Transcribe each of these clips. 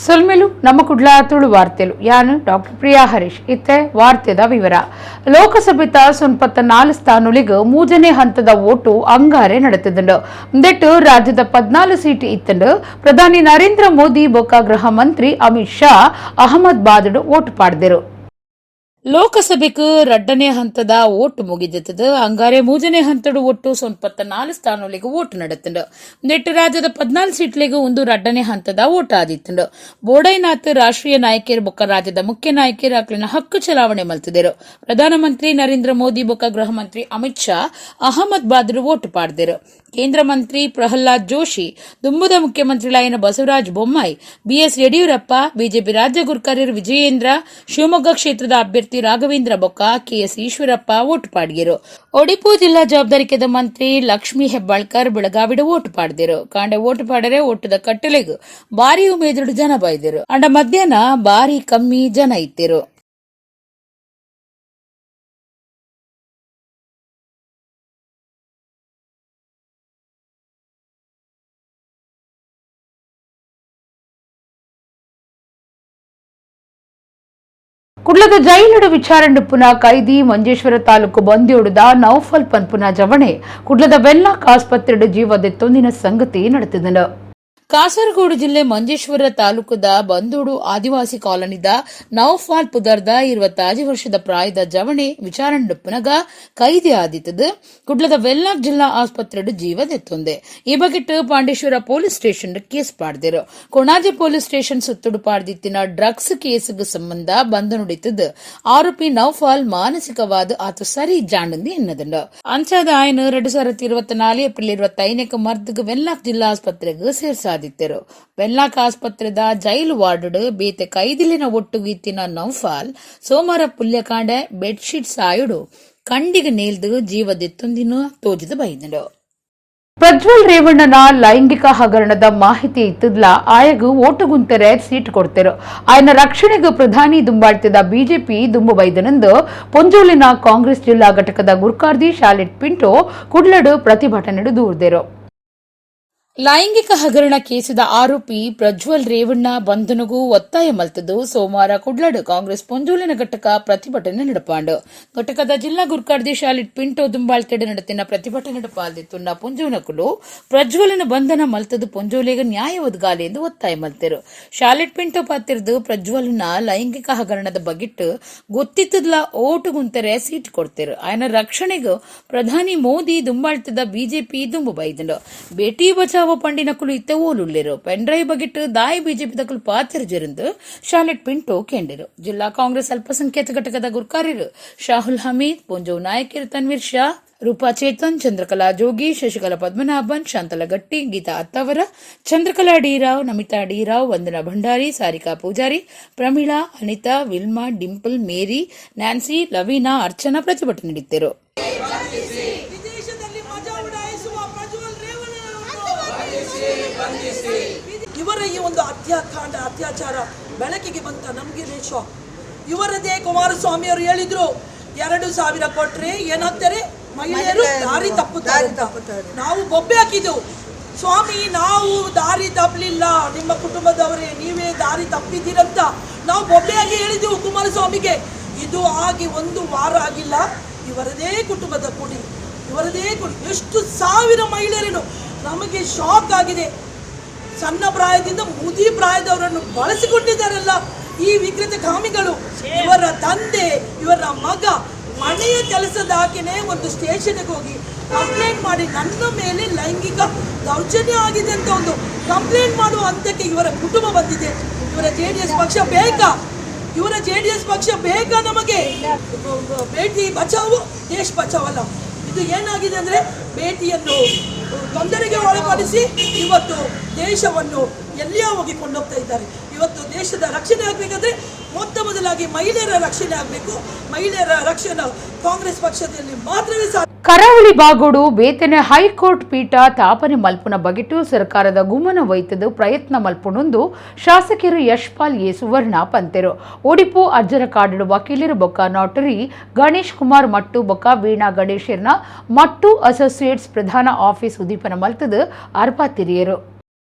ಸೊಲ್ಮೆಲು ನಮ್ಮ ಕುಡ್ಲ ತುಳು ವಾರ್ತೆಲು. ಯಾನು ಡಾಕ್ಟರ್ ಪ್ರಿಯಾ ಹರೀಶ್. ಇತ್ತೆ ವಾರ್ತೆದ ವಿವರ. ಲೋಕಸಭೆತ 94 ಸ್ಥಾನೊಲಿಗ್ ಮೂಜನೇ ಹಂತದ ಓಟು ಅಂಗಾರೆ ನಡೆತಿದ್ಂಡು. ಉಂದೆಟ್ ರಾಜ್ಯದ 14 ಸೀಟ್ ಇತ್ತಂಡು. ಪ್ರಧಾನಿ ನರೇಂದ್ರ ಮೋದಿ ಬೊಕ್ಕ ಗೃಹ ಮಂತ್ರಿ ಅಮಿತ್ ಶಾ ಅಹಮದಾಬಾದ್ ಓಟು ಪಾಡ್ದೆರು. ಲೋಕಸಭೆಕ್ ರಡ್ಡನೇ ಹಂತದ ಓಟು ಮುಗಿದಿತ್ತದು. ಅಂಗಾರೆ ಮೂಜನೇ ಹಂತಡು ಒಟ್ಟು 94 ಸ್ಥಾನೊಲಿಗ್ ಓಟು ನಡೆತುಂಡು. ಉಂದೆಟ್ ರಾಜ್ಯದ 14 ಸೀಟ್ಲೆಗ್ ಉಂದು ರಡ್ಡನೇ ಹಂತದ ಓಟು ಆದಿತ್ತುಂಡು. ಬೋಡೈನಾಥ್ ರಾಷ್ಟ್ರೀಯ ನಾಯಕೆರ್ ಬೊಕ್ಕ ರಾಜ್ಯದ ಮುಖ್ಯ ನಾಯಕೆರ್ ಅಕ್ಲೆನ ಹಕ್ಕು ಚಲಾವಣೆ ಮಲ್ತಿದೆರು. ಪ್ರಧಾನಮಂತ್ರಿ ನರೇಂದ್ರ ಮೋದಿ ಬೊಕ್ಕ ಗೃಹ ಮಂತ್ರಿ ಅಮಿತ್ ಶಾ ಅಹಮದಾಬಾದ್ ಓಟು ಪಾಡ್ದೆರು. ಕೇಂದ್ರ ಮಂತ್ರಿ ಪ್ರಹ್ಲಾದ್ ಜೋಶಿ, ದುಂಬುದ ಮುಖ್ಯಮಂತ್ರಿಲಾಯಿನ ಬಸವರಾಜ್ ಬೊಮ್ಮಾಯಿ, ಬಿಎಸ್ ಯಡಿಯೂರಪ್ಪ, ಬಿಜೆಪಿ ರಾಜ್ಯ ಗುರ್ಕಾರ್ಯರು ವಿಜಯೇಂದ್ರ, ಶಿವಮೊಗ್ಗ ಕ್ಷೇತ್ರದ ಅಭ್ಯರ್ಥಿ ರಾಘವೇಂದ್ರ ಬೊಕ್ಕ ಕೆಎಸ್ ಈಶ್ವರಪ್ಪ ಓಟು ಪಾಡ್ಯೆರು. ಒಡಿಪು ಜಿಲ್ಲಾ ಜವಾಬ್ದಾರಿಕೆದ ಮಂತ್ರಿ ಲಕ್ಷ್ಮೀ ಹೆಬ್ಬಾಳ್ಕರ್ ಬೆಳಗಾವಿಡ್ ಓಟು ಪಾಡ್ದೆರು. ಕಾಂಡೆ ಓಟು ಪಾಡರೆ ಓಟುದ ಕಟ್ಟಲೆಗ್ ಬಾರಿ ಉಮೇದುಡು ಜನ ಬೈದೆರು. ಅಂಡ ಮಧ್ಯಾಹ್ನ ಬಾರಿ ಕಮ್ಮಿ ಜನ ಇತ್ತೆರು. ಕುಡ್ಲದ ಜೈಲುಡು ವಿಚಾರಣೆ ಪುನಃ ಕೈದಿ ಮಂಜೇಶ್ವರ ತಾಲೂಕು ಬಂದಿಯೋಡುದ ನೌಫಲ್ ಪನ್ಪುನ ಜವಣೆ ಕುಡ್ಲದ ವೆನ್ಲಾಕ್ ಆಸ್ಪತ್ರೆಡ್ ಜೀವದೆತ್ತೊಂದಿನ ಸಂಗತಿ ನಡೆತಿದ್ದನು. ಕಾಸರಗೋಡು ಜಿಲ್ಲೆ ಮಂಜೇಶ್ವರ ತಾಲೂಕುದ ಬಂದೋಡು ಆದಿವಾಸಿ ಕಾಲೋನಿದ ನೌಫಾಲ್ ಪುದರ್ದ 25 ವರ್ಷದ ಪ್ರಾಯದ ಜವಣೆ ವಿಚಾರಣೆ ಪುನಗ ಕೈದಿ ಆದಿತ್ತದು ಕುಡ್ಲದ ವೆನ್ಲಾಕ್ ಜಿಲ್ಲಾ ಆಸ್ಪತ್ರೆಡ್ ಜೀವದೆತ್ತೊಂದೆ. ಈ ಬಗೆಟ್ Pandeshwar police station case ಪಾಡ್ದೆರು. Konaje police station ಸುತ್ತುಡು ಪಾಡ್ದಿತ್ತಿನ drugs ಕೇಸ್ಗ್ ಸಂಬಂಧ ಬಂಧನುಡಿತ್ತದು ಆರೋಪಿ ನೌಫಾಲ್ ಮಾನಸಿಕವಾದ ಆತ ಸರಿ ಜಾಂಡಂದು ಎನ್ನದುಂಡು. ಅಂಚಾದ ಆಯನ್ 2024 ಏಪ್ರಿಲ್ 25ಕ್ಕೆ ಮರ್ದ್ಗ್ ವೆನ್ಲಾಕ್ ಜಿಲ್ಲಾ ಆಸ್ಪತ್ರೆಗ್ ಸೇರ್ಸಾದಿತ್ತೆರು. ವೆನ್ಲಾಕ್ ಆಸ್ಪತ್ರೆದ ಜೈಲು ವಾರ್ಡ್ ಬೇತೆ ಕೈದಿಲಿನ ಒಟ್ಟುಗು ಇತ್ತಿನ ನೌಫಾಲ್ ಸೋಮವಾರ ಪುಲ್ಯಕಾಂಡೆ ಬೆಡ್ಶೀಟ್ ಸಾಯುಡು ಕಂಡಿಗೆ ನೇಲ್ದು ಜೀವದೆತ್ತೊಂದಿನ ತೋಜಿದು ಬೈದಂಡು. ಪ್ರಜ್ವಲ್ ರೇವಣ್ಣನ ಲೈಂಗಿಕ ಹಗರಣದ ಮಾಹಿತಿ ಇತ್ತದ್ಲ ಆಯಗ್ ಓಟುಗುಂತೆರೆ ಸೀಟ್ ಕೊಡ್ತೆರು. ಆಯನ ರಕ್ಷಣೆಗೆ ಪ್ರಧಾನಿ ದುಂಬಾಳ್ತಿದ ಬಿಜೆಪಿ ದುಂಬು ಬೈದನೆಂದು ಪೊಂಜೋಲಿನ ಕಾಂಗ್ರೆಸ್ ಜಿಲ್ಲಾ ಘಟಕದ ಗುರ್ಕಾರ್ದಿ ಶಾಲೆಟ್ ಪಿಂಟೋ ಕುಡ್ಲಡು ಪ್ರತಿಭಟನೆ ದೂರ್ದೆರು. ಲೈಂಗಿಕ ಹಗರಣ ಕೇಸಿದ ಆರೋಪಿ ಪ್ರಜ್ವಲ್ ರೇವಣ್ಣ ಬಂಧನಗೂ ಒತ್ತಾಯ ಮಲ್ತದ್ದು ಸೋಮವಾರ ಕುಡ್ಲಡು ಕಾಂಗ್ರೆಸ್ ಪೊಂಜೋಲಿನ ಘಟಕ ಪ್ರತಿಭಟನೆ ನಡಪಾಂಡು. ಘಟಕದ ಜಿಲ್ಲಾ ಗುರ್ಕಾರ್ದಿ ಶಾಲಿಟ್ ಪಿಂಟೋ ದುಂಬಾಳ್ತೆಡೆ ನಡತಿನ ಪ್ರತಿಭಟನೆ ಪಾಲ್ದಿತ್ತುన్న ಪೊಂಜೋನಕುಲು ಪ್ರಜ್ವಲನ ಬಂಧನ ಮಲ್ತದ್ದು ಪೊಂಜೋಲಿಗೆ ನ್ಯಾಯ ಒದಗಾಲಿ ಎಂದು ಒತ್ತಾಯ ಮಲ್ತೆರು. ಶಾಲಿಟ್ ಪಿಂಟೋ ಪಾತಿರ್ದು ಪ್ರಜ್ವಲನ ಲೈಂಗಿಕ ಹಗರಣದ ಬಗಿಟ್ಟು ಗೊತ್ತಿತ್ತದ್ಲ ಓಟುಗುಂತೆರೆ ಸೀಟ್ ಕೊಡ್ತೇರು. ಆಯನ ರಕ್ಷಣೆಗೂ ಪ್ರಧಾನಿ ಮೋದಿ ದುಂಬಾಳ್ತದ ಬಿಜೆಪಿ ದುಂಬು ಬೈದಂಡು. ಬೇಟಿ ಬಚಾವೋ ಪಂಡಿನಕುಲು ಇತ್ತೆ ಓಲುಲ್ಲೆರು? ಪೆನ್ಡ್ರೈವ್ ಬಗಿಟ್ಟು ದಾಯಿ ಬಿಜೆಪಿ ದಕುಲು ಪಾತೆರ್ ಜೆರಿಂದು ಶಾಲೆಟ್ ಪಿಂಟೋ ಕೇಂಡಿರು. ಜಿಲ್ಲಾ ಕಾಂಗ್ರೆಸ್ ಅಲ್ಪಸಂಖ್ಯಾತ ಘಟಕದ ಗುರ್ಕಾರ್ಯರು ಶಾಹುಲ್ ಹಮೀದ್, ಪೊಂಜೋವ್ ನಾಯಕಿರು ತನ್ವೀರ್ ಶಾ, ರೂಪಾ ಚೇತನ್, ಚಂದ್ರಕಲಾ ಜೋಗಿ, ಶಶಿಕಲಾ ಪದ್ಮನಾಭನ್, ಶಾಂತಲಾ ಗಟ್ಟಿ, Gita Attavar, Chandrakala D Rao, Namita D Rao, Vandana Bhandari, Sarika Poojary, Pramila, Anita, Wilma, Dimple, Mary, Nancy, Lavina, Archana ಪ್ರತಿಭಟನೆ ನೀಡಿದ್ದರು. ವಿದೇಶದಲ್ಲಿ ಮಜಾ ಉಡಾಯಿಸುವ ಪ್ರಜ್ವಲ್ ರೇವಣ್ಣನವರನ್ನು ಇವರ ಈ ಒಂದು ಹತ್ಯಾಕಾಂಡ, ಅತ್ಯಾಚಾರ ಬೆಳಕಿಗೆ ಬಂತ ನಮಗೆ ಶಾಕ್. ಇವರದೇ ಕುಮಾರಸ್ವಾಮಿಯವರು ಹೇಳಿದ್ರು, 2000 ಕೊಟ್ರೆ ಏನಾಗ್ತಾರೆ, ಮಹಿಳೆಯರು ದಾರಿ ತಪ್ಪುತ್ತಾರೆ ಅಂತ. ನಾವು ಬೊಬ್ಬೆ ಹಾಕಿದ್ದೆವು, ಸ್ವಾಮಿ ನಾವು ದಾರಿ ತಪ್ಪಲಿಲ್ಲ, ನಿಮ್ಮ ಕುಟುಂಬದವರೇ ನೀವೇ ದಾರಿ ತಪ್ಪಿದ್ದೀರಂತ ನಾವು ಬೊಬ್ಬೆಯಾಗಿ ಹೇಳಿದ್ದೆವು ಕುಮಾರಸ್ವಾಮಿಗೆ. ಇದು ಆಗಿ ಒಂದು ವಾರ ಆಗಿಲ್ಲ, ಇವರದೇ ಕುಟುಂಬದ ಕುಡಿ, ಇವರದೇ ಕುಡಿ ಎಷ್ಟು ಸಾವಿರ ಮಹಿಳೆಯರನ್ನು, ನಮಗೆ ಶಾಕ್ ಆಗಿದೆ. ಸಣ್ಣ ಪ್ರಾಯದಿಂದ ಮುದಿ ಪ್ರಾಯದವರನ್ನು ಬಳಸಿಕೊಂಡಿದ್ದಾರಲ್ಲ ಈ ವಿಕೃತ ಕಾಮಿಗಳು. ಇವರ ತಂದೆ, ಇವರ ಮಗ ಮನೆಯ ಕೆಲಸದ ಆಕೆನೇ ಒಂದು ಸ್ಟೇಷನ್ಗೆ ಹೋಗಿ ಕಂಪ್ಲೇಂಟ್ ಮಾಡಿ ನನ್ನ ಮೇಲೆ ಲೈಂಗಿಕ ದೌರ್ಜನ್ಯ ಆಗಿದೆ ಅಂತ ಒಂದು ಕಂಪ್ಲೇಂಟ್ ಮಾಡುವ ಹಂತಕ್ಕೆ ಇವರ ಕುಟುಂಬ ಬಂದಿದೆ. ಇವರ ಜೆಡಿಎಸ್ ಪಕ್ಷ ಬೇಕಾ? ಇವರ ಜೆಡಿಎಸ್ ಪಕ್ಷ ಬೇಕಾ ನಮಗೆ? ಬೇಟಿ ಬಚಾವೋ ದೇಶ್ ಬಚಾವ್ ಅಲ್ಲ. ಇದು ಏನಾಗಿದೆ ಅಂದರೆ, ಬೇಟಿಯನ್ನು ತೊಂದರೆಗೆ ಒಳಪಡಿಸಿ ಇವತ್ತು ದೇಶವನ್ನು ಎಲ್ಲಿಯೋ ಹೋಗಿ ಕೊಂಡೋಗ್ತಾ ಇದ್ದಾರೆ. ಇವತ್ತು ದೇಶದ ರಕ್ಷಣೆ ಆಗಬೇಕಾದ್ರೆ ಮೊತ್ತ ಮೊದಲಾಗಿ ಮಹಿಳೆಯರ ರಕ್ಷಣೆ ಆಗಬೇಕು. ಮಹಿಳೆಯರ ರಕ್ಷಣೆ ಕಾಂಗ್ರೆಸ್ ಪಕ್ಷದಲ್ಲಿ ಮಾತ್ರವೇ ಸಾಧ್ಯ. ಕರಾವಳಿ ಬಾಗೋಡು ಬೇತನೆ ಹೈಕೋರ್ಟ್ ಪೀಠ ತಾಪನೆ ಮಲ್ಪುನ ಬಗೆಟು ಸರ್ಕಾರದ ಗುಮನ ವೈತದು ಪ್ರಯತ್ನ ಮಲ್ಪುನೊಂದು ಶಾಸಕರು ಯಶ್ಪಾಲ್ ಎ ಸುವರ್ಣ ಪಂತೆರು. ಒಡಿಪು ಅಜ್ಜರ ಕಾಡಿಡು ವಕೀಲರು ಬೊಕ್ಕ ನೋಟರಿ ಗಣೇಶ್ ಕುಮಾರ್ ಮಟ್ಟು ಬೊಕ್ಕ ವೀಣಾ ಗಣೇಶರ್ನ ಮಟ್ಟು ಅಸೋಸಿಯೇಟ್ಸ್ ಪ್ರಧಾನ ಆಫೀಸ್ ಉದೀಪನ ಮಲ್ತದು ಅರ್ಪಾತಿರಿಯರು.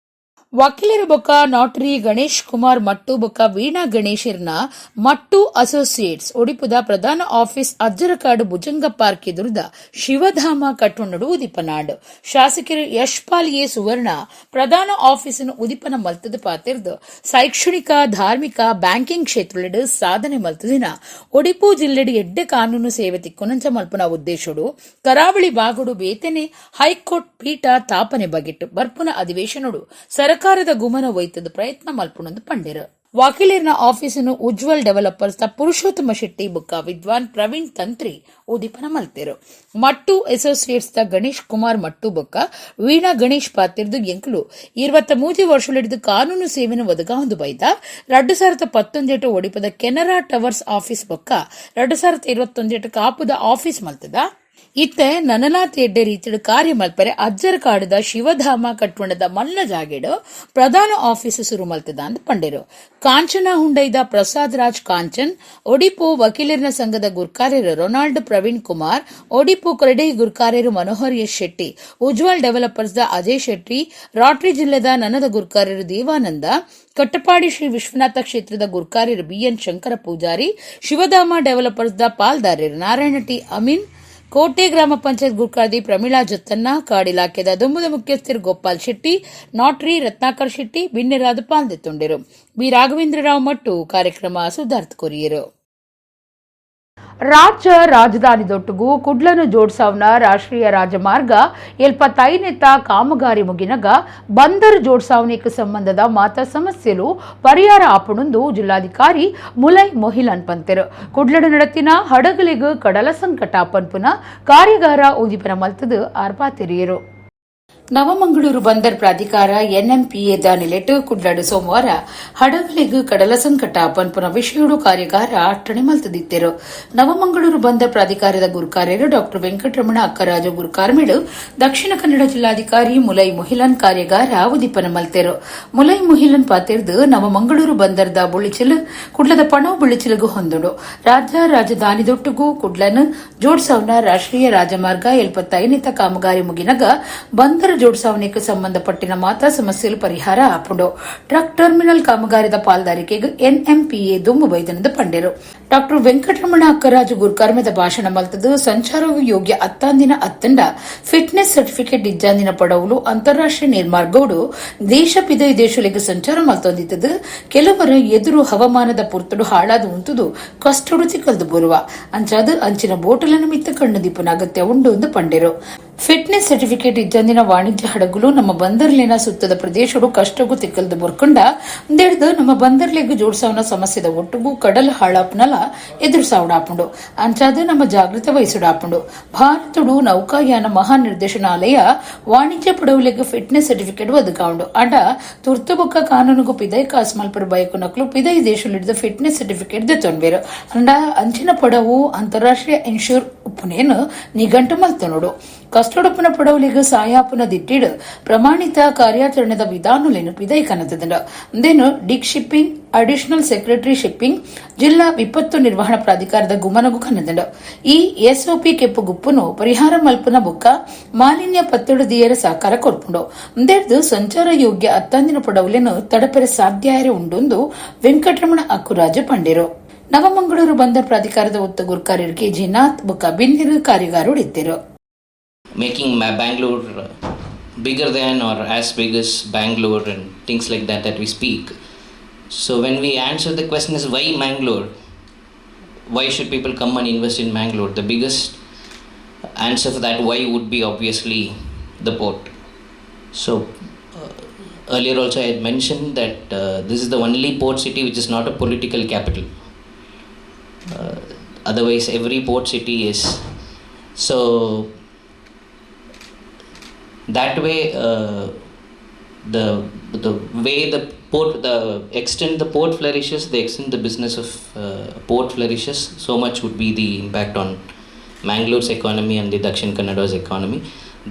ವಕೀಲರ ಬೊಕ್ಕ ನಾಟರಿ ಗಣೇಶ್ ಕುಮಾರ್ ಮಟ್ಟು ಬೊಕ್ಕ ವೀಣಾ ಗಣೇಶರ್ನ ಮಟ್ಟು ಅಸೋಸಿಯೇಟ್ಸ್ ಒಡಿಪುದ ಪ್ರಧಾನ ಆಫೀಸ್ ಅಜ್ಜರಕಾಡು ಭುಜಂಗ ಪಾರ್ಕ್ ಎದುರುದ ಶಿವಧಾಮ ಕಟ್ಟೊಂಡು ಉದಿಪನಾಂಡ್. ಶಾಸಕರು ಯಶ್ಪಾಲ್ ಎ ಸುವರ್ಣ ಪ್ರಧಾನ ಆಫೀಸನ್ನು ಉದಿಪನ ಮಲ್ತದ ಪಾತೆರ್ದು, ಶೈಕ್ಷಣಿಕ, ಧಾರ್ಮಿಕ, ಬ್ಯಾಂಕಿಂಗ್ ಕ್ಷೇತ್ರಲೆಡ್ ಸಾಧನೆ ಮಲ್ತದಿನ ಒಡಿಪು ಜಿಲ್ಲೆಡ್ ಎಡ್ಡೆ ಕಾನೂನು ಸೇವೆ ತಿಕ್ಕುನಂಚ ಮಲ್ಪುನ ಉದ್ದೇಶಡು ಕರಾವಳಿ ಬಾಗುಡು ಬೇತನೆ ಹೈಕೋರ್ಟ್ ಪೀಠ ತಾಪನೆ ಬಗೆಟ್ ಬರ್ಪುನ ಅಧಿವೇಶನಡು ಸರಕಾರದ ಗುಮನ ಒಯ್ತದ ಪ್ರಯತ್ನ ಮಲ್ಪುನಂದು ಪಂಡೆರು. ವಕೀಲರ್ನ ಆಫೀಸನ್ನು ಉಜ್ವಲ್ ಡೆವಲಪರ್ಸ್ ದ ಪುರುಷೋತ್ತಮ ಶೆಟ್ಟಿ ಬುಕ್ಕ ವಿದ್ವಾನ್ ಪ್ರವೀಣ್ ತಂತ್ರಿ ಉದಿಪನ ಮಲ್ತೆರು. ಮಟ್ಟು ಅಸೋಸಿಯೇಟ್ಸ್ ದ ಗಣೇಶ್ ಕುಮಾರ್ ಮಟ್ಟು ಬೊಕ್ಕ ವೀಣಾ ಗಣೇಶ್ ಪಾತೆರ್ದು, ಎಂಕುಲು 23 ವರ್ಷಲಿಡಿದು ಕಾನೂನು ಸೇವೆನ ಒದಗಾವೊಂದು ಬೈದ. 2019 ಒಡಿಪದ ಕೆನರಾ ಟವರ್ಸ್ ಆಫೀಸ್ ಬೊಕ್ಕ 2021 ಕಾಪುದ ಆಫೀಸ್ ಮಲ್ತದ. ಇತ್ತೆ ನನಲಾತ್ ಎಡ್ಡೆ ರೀತಿಡ್ ಕಾರ್ಯ ಮಲ್ಪರೆ ಅಜ್ಜರ ಕಾಡುದ ಶಿವಧಾಮ ಕಟ್ವಣದ ಮಲ್ಲ ಜಾಗೆಡ್ ಪ್ರಧಾನ ಆಫೀಸ್ ಸುರು ಮಲ್ತದ ಅಂದ್ ಪಂಡೆರು. ಕಾಂಚನ ಹುಂಡೈದ ಪ್ರಸಾದ್ ರಾಜ್ ಕಾಂಚನ್, ಒಡಿಪು ವಕೀಲರ್ನ ಸಂಘದ ಗುರ್ಕಾರ್ಯರು ರೊನಾಲ್ಡ್ ಪ್ರವೀಣ್ ಕುಮಾರ್, ಒಡಿಪು ಕ್ರೆಡೈ ಗುರ್ಕಾರ್ಯರು Manohar S Shetty, Ujwal developers the Ajay Shetty, Rotary ಜಿಲ್ಲೆದ ನನದ ಗುರ್ಕಾರ್ಯರು ದೇವಾನಂದ, ಕಟ್ಟಪಾಡಿ ಶ್ರೀ ವಿಶ್ವನಾಥ ಕ್ಷೇತ್ರದ ಗುರ್ಕಾರ್ಯರು B N Shankara Poojari, Shivadhama developers the ಪಾಲ್ದಾರ್ಯರು ನಾರಾಯಣ T Amin, ಕೋಟೆ ಗ್ರಾಮ ಪಂಚಾಯತ್ ಗುರ್ಕಾರ್ದಿ ಪ್ರಮೀಳಾ ಜತ್ತನ್ನ, ಕಾಡ್ ಇಲಾಖೆದ ದುಂಬುದ ಮುಖ್ಯಸ್ಥರು ಗೋಪಾಲ್ ಶೆಟ್ಟಿ, ನಾಟ್ರಿ ರತ್ನಾಕರ್ ಶೆಟ್ಟಿ ಬಿನ್ನೆರಾದ ಪಾಲ್ದೆತ್ತೊಂಡಿರು. ಬಿ ರಾಘವೇಂದ್ರ ರಾವ್ ಮಟ್ಟು ಕಾರ್ಯಕ್ರಮ ಸುಧಾರ್ತ್ ಕೊರಿಯರು. ರಾಜ್ಯ ರಾಜಧಾನಿ ದೊಟ್ಟುಗು ಕುಡ್ಲನು ಜೋಡ್ಸಾವ್ನ ರಾಷ್ಟ್ರೀಯ ರಾಜಮಾರ್ಗ 75ನೇತ ಕಾಮಗಾರಿ ಮುಗಿನಗ ಬಂದರ್ ಜೋಡ್ಸಾವ್ನಿಕ್ ಸಂಬಂಧದ ಮಾತ ಸಮಸ್ಯೆಲು ಪರಿಹಾರ ಆಪುಣಂದು ಜಿಲ್ಲಾಧಿಕಾರಿ ಮುಲೈ ಮೊಹಿಲನ್ ಪಂತೆರು. ಕುಡ್ಲಡು ನಡತಿನ ಹಡಗಲಿಗ್ ಕಡಲ ಸಂಕಟ ಪನ್ಪುನ ಕಾರ್ಯಾಗಾರ ಉದಿಪನ ಮಲ್ತದು ಆರ್ ಪಾತೆರಿಯರು. ನವಮಂಗಳೂರು ಬಂದರ್ ಪ್ರಾಧಿಕಾರ ಎನ್ಎಂಪಿಎದ ನಿಲೆಟ್ ಕುಡ್ಲಡು ಸೋಮವಾರ ಹಡಗಲಿಗ್ ಕಡಲ ಸಂಕಟ ಪನ್ಪುನ ವಿಷಯಡು ಕಾರ್ಯಾಗಾರ ಅಟ್ಟಣೆ ಮಲ್ತದಿತ್ತೆರು. ನವಮಂಗಳೂರು ಬಂದರ್ ಪ್ರಾಧಿಕಾರದ ಗುರುಕಾರ್ಯರು ಡಾ ವೆಂಕಟರಮಣ ಅಕ್ಕರಾಜು ಗುರುಕಾರ್ಮಿಡು ದಕ್ಷಿಣ ಕನ್ನಡ ಜಿಲ್ಲಾಧಿಕಾರಿ ಮುಲೈ ಮೊಹಿಲನ್ ಕಾರ್ಯಾಗಾರ ಉದಿಪನ ಮಲ್ತೆರು. ಮುಲೈ ಮೊಹಿಲನ್ ಪಾತೆರ್ದು, ನವಮಂಗಳೂರು ಬಂದರ್ದ ಬುಳಿಚಿಲ್ ಕುಡ್ಲದ ಪಣವು ಬುಳಿಚಿಲಗು ಹೊಂದುಂಡು. ರಾಜ್ಯ ರಾಜಧಾನಿದೊಟ್ಟುಗು ಕುಡ್ಲನ್ ಜೋಡ್ಸಾವ್ನ ರಾಷ್ಟ್ರೀಯ ರಾಜಮಾರ್ಗ 75ನೇತ ಕಾಮಗಾರಿ ಮುಗಿನಗ ಬಂದರ ಜೋಡ್ಸಾವಣಿಗೆ ಸಂಬಂಧಪಟ್ಟಿನ ಮಾತಾ ಸಮಸ್ಯೆಲು ಪರಿಹಾರ ಆಪುಂಡು. ಟ್ರಕ್ ಟರ್ಮಿನಲ್ ಕಾಮಗಾರಿದ ಪಾಲ್ದಾರಿಕೆಗೆ ಎನ್ಎಂಪಿಎ ದುಂಬು ಬೈದನದ ಪಂಡೆರು. ಡಾಕ್ಟರ್ ವೆಂಕಟರಮಣ ಅಕ್ಕರಾಜು ಗುರುಕರ್ಮದ ಭಾಷಣ ಮಲ್ತದು, ಸಂಚಾರವು ಯೋಗ್ಯ ಅತ್ತಾಂದಿನ ಅತ್ತಂಡ ಫಿಟ್ನೆಸ್ ಸರ್ಟಿಫಿಕೇಟ್ ಇಜ್ಜಾಂದಿನ ಪಡವುಲು ಅಂತಾರಾಷ್ಟ್ರೀಯ ನೀರ್ಮಾರ್ಗೌಡು ದೇಶ ಪಿದೈ ದೇಶಗಳಿಗೆ ಸಂಚಾರ ಮಲ್ತೊಂದಿತ್ತದು. ಕೆಲವರು ಎದುರು ಹವಾಮಾನದ ಪುರ್ತುಡು ಹಾಳಾದ ಉಂತುದು ಕಷ್ಟಡು ತಿಕ್ಕಲ್ದು ಬರುವ ಅಂಚಾದ ಅಂಚಿನ ಬೋಟಲನ್ನು ಮಿತ್ತ ಕಣ್ಣು ದಿಪ್ಪುನ ಅಗತ್ಯ ಉಂಡು ಎಂದು ಪಂಡೆರು. ಫಿಟ್ನೆಸ್ ಸರ್ಟಿಫಿಕೇಟ್ ಇಜ್ಜಂದಿನ ವಾಣಿಜ್ಯ ಹಡಗುಲು ನಮ್ಮ ಬಂದರ್ಲಿನ ಸುತ್ತದ ಪ್ರದೇಶಡು ಕಷ್ಟಗೂ ತಿಕ್ಕಲ್ದು ಬುರ್ಕೊಂಡ ಒಂದೆಡ್ದು ನಮ್ಮ ಬಂದರ್ಲಿಗ್ ಜೋಡ್ಸಾವನ ಸಮಸ್ಯೆದ ಒಟ್ಟುಗೂ ಕಡಲ್ ಹಾಳಾಪ್ನಲ ಎದುರುಸಾವಡಾಪುಂಡು. ಅಂಚಾದ ನಮ್ಮ ಜಾಗೃತೆ ವಹಿಸುಡಾಪುಂಡು. ಭಾರತಡು ನೌಕಾಯಾನ ಮಹಾನಿರ್ದೇಶನಾಲಯ ವಾಣಿಜ್ಯ ಪಡವುಲೆಗ್ ಫಿಟ್ನೆಸ್ ಸರ್ಟಿಫಿಕೇಟ್ ಒದಗಾವುಂಡು. ಅಂಡ ತುರ್ತು ಬೊಕ್ಕ ಕಾನೂನುಗು ಪಿದೈ ಕಾಸ್ ಮಲ್ಪರ ಬಯಕುನಕ್ಲು ಪಿದೈ ದೇಶಲಿಡ್ದ ಫಿಟ್ನೆಸ್ ಸರ್ಟಿಫಿಕೇಟ್ ದೆತ್ತೊನ್ಬೇರು. ಅಂಡ ಅಂಚಿನ ಪಡವು ಅಂತಾರಾಷ್ಟ್ರೀಯ ಇನ್ಶೂರ್ ಉಪ್ಪುನೇನು ನಿಘಂಟು ಮಲ್ತೊನೊಡು. ಕಷ್ಟೊಡುಪ್ಪುನ ಪಡವುಲಿಗ್ ಸಾಯಾಪುನ ದಿಟ್ಟಿಡ್ ಪ್ರಮಾಣಿತ ಕಾರ್ಯಾಚರಣೆದ ವಿಧಾನಲೆನ್ ಪಿದೈ ಕನತದಂಡ. ಉಂದೆನ್ DG shipping, additional secretary shipping, ಜಿಲ್ಲಾ ವಿಪತ್ತು ನಿರ್ವಹಣಾ ಪ್ರಾಧಿಕಾರದ ಗುಮನಗು ಕನದಂಡ. ಈ ಎಸ್ಒಪಿ ಕೆಪ್ಪು ಗುಪ್ಪುನು ಪರಿಹಾರ ಮಲ್ಪುನ ಬೊಕ್ಕ ಮಾಲಿನ್ಯ ಪತ್ತೊಡು ದಿಯರ ಸಾಕಾರ ಕೊರ್ಪುಂಡು. ಉಂದೆಡ್ದು ಸಂಚಾರ ಯೋಗ್ಯ ಅತ್ತಾಂದಿನ ಪಡವುಲೆನ್ ತಡಪೆರೆ ಸಾಧ್ಯ ಆಯೆರೆ ಉಂಡುಂದು ವೆಂಕಟರಮಣ ಅಕ್ಕುರಾಜು ಪಂಡೆರು. ನವಮಂಗಳೂರು ಬಂದರ್ ಪ್ರಾಧಿಕಾರದ ಒತ್ತು ಗುರ್ಕಾರ್ಯರು ಕೆಜಿ ನಾಥ್ ಬೊಕ್ಕ ಬಿನ್ನೆರು ಕಾರ್ಯಗಾರರು ಇತ್ತೆರು. Making Bangalore bigger than or as big as Bangalore and things like that that we speak. So when we answer the question is, why Mangalore? Why should people come and invest in Mangalore? The biggest answer for that why would be obviously the port. So earlier also I had mentioned that this is the only port city which is not a political capital. Otherwise, every port city is. So that way, the way the port, the extent the port flourishes, the extent the business of port flourishes, so much would be the impact on Mangalore's economy and the Dakshin Kannada's economy,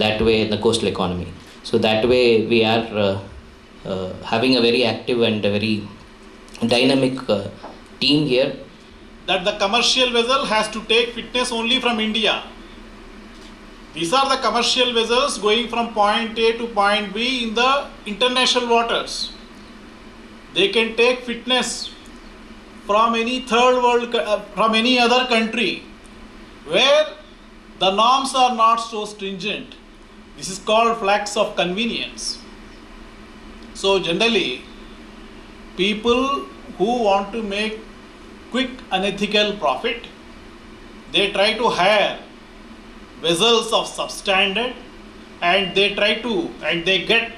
that way the coastal economy. So that way we are having a very active and a very dynamic team here. That the commercial vessel has to take fitness only from India. These are the commercial vessels going from point A to point B in the international waters. They can take fitness from any third world, from any other country where the norms are not so stringent. This is called flags of convenience. So generally, people who want to make quick unethical profit, they try to hire vessels of substandard, and they try to and they get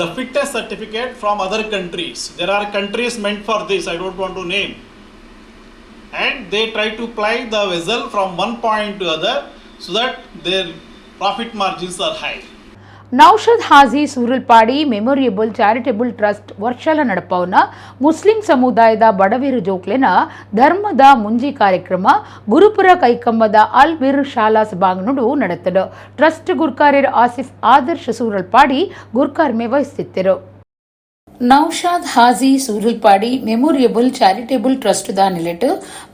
the fitness certificate from other countries. There are countries meant for this, I don't want to name. And they try to ply the vessel from one point to other so that their profit margins are high. Naushad Haji Suralpadi memorial charitable trust ವರ್ಷಲ ನಡಪವನ Muslim ಸಮುದಾಯದ ಬಡವಿರು ಜೋಕ್ಲೆನ ಧರ್ಮದ ಮುಂಜಿ ಕಾರ್ಯಕ್ರಮ ಗುರುಪುರ ಕೈಕಂಬದ ಅಲ್ ಬಿರ್ ಶಾಲಾ ಸಭಾಂಗಣಡು ನಡೆತದು. Trust ಗುರ್ಕಾರ್ಯರ್ ಆಸಿಫ್ ಆದರ್ಶ ಸೂರಲ್ಪಾಡಿ ಗುರ್ಕಾರ್ಮೆ ವಹಿಸುತ್ತಿದ್ದರು. Naushad Haji Suralpadi memorial charitable trust the ನಿಲೆಟ್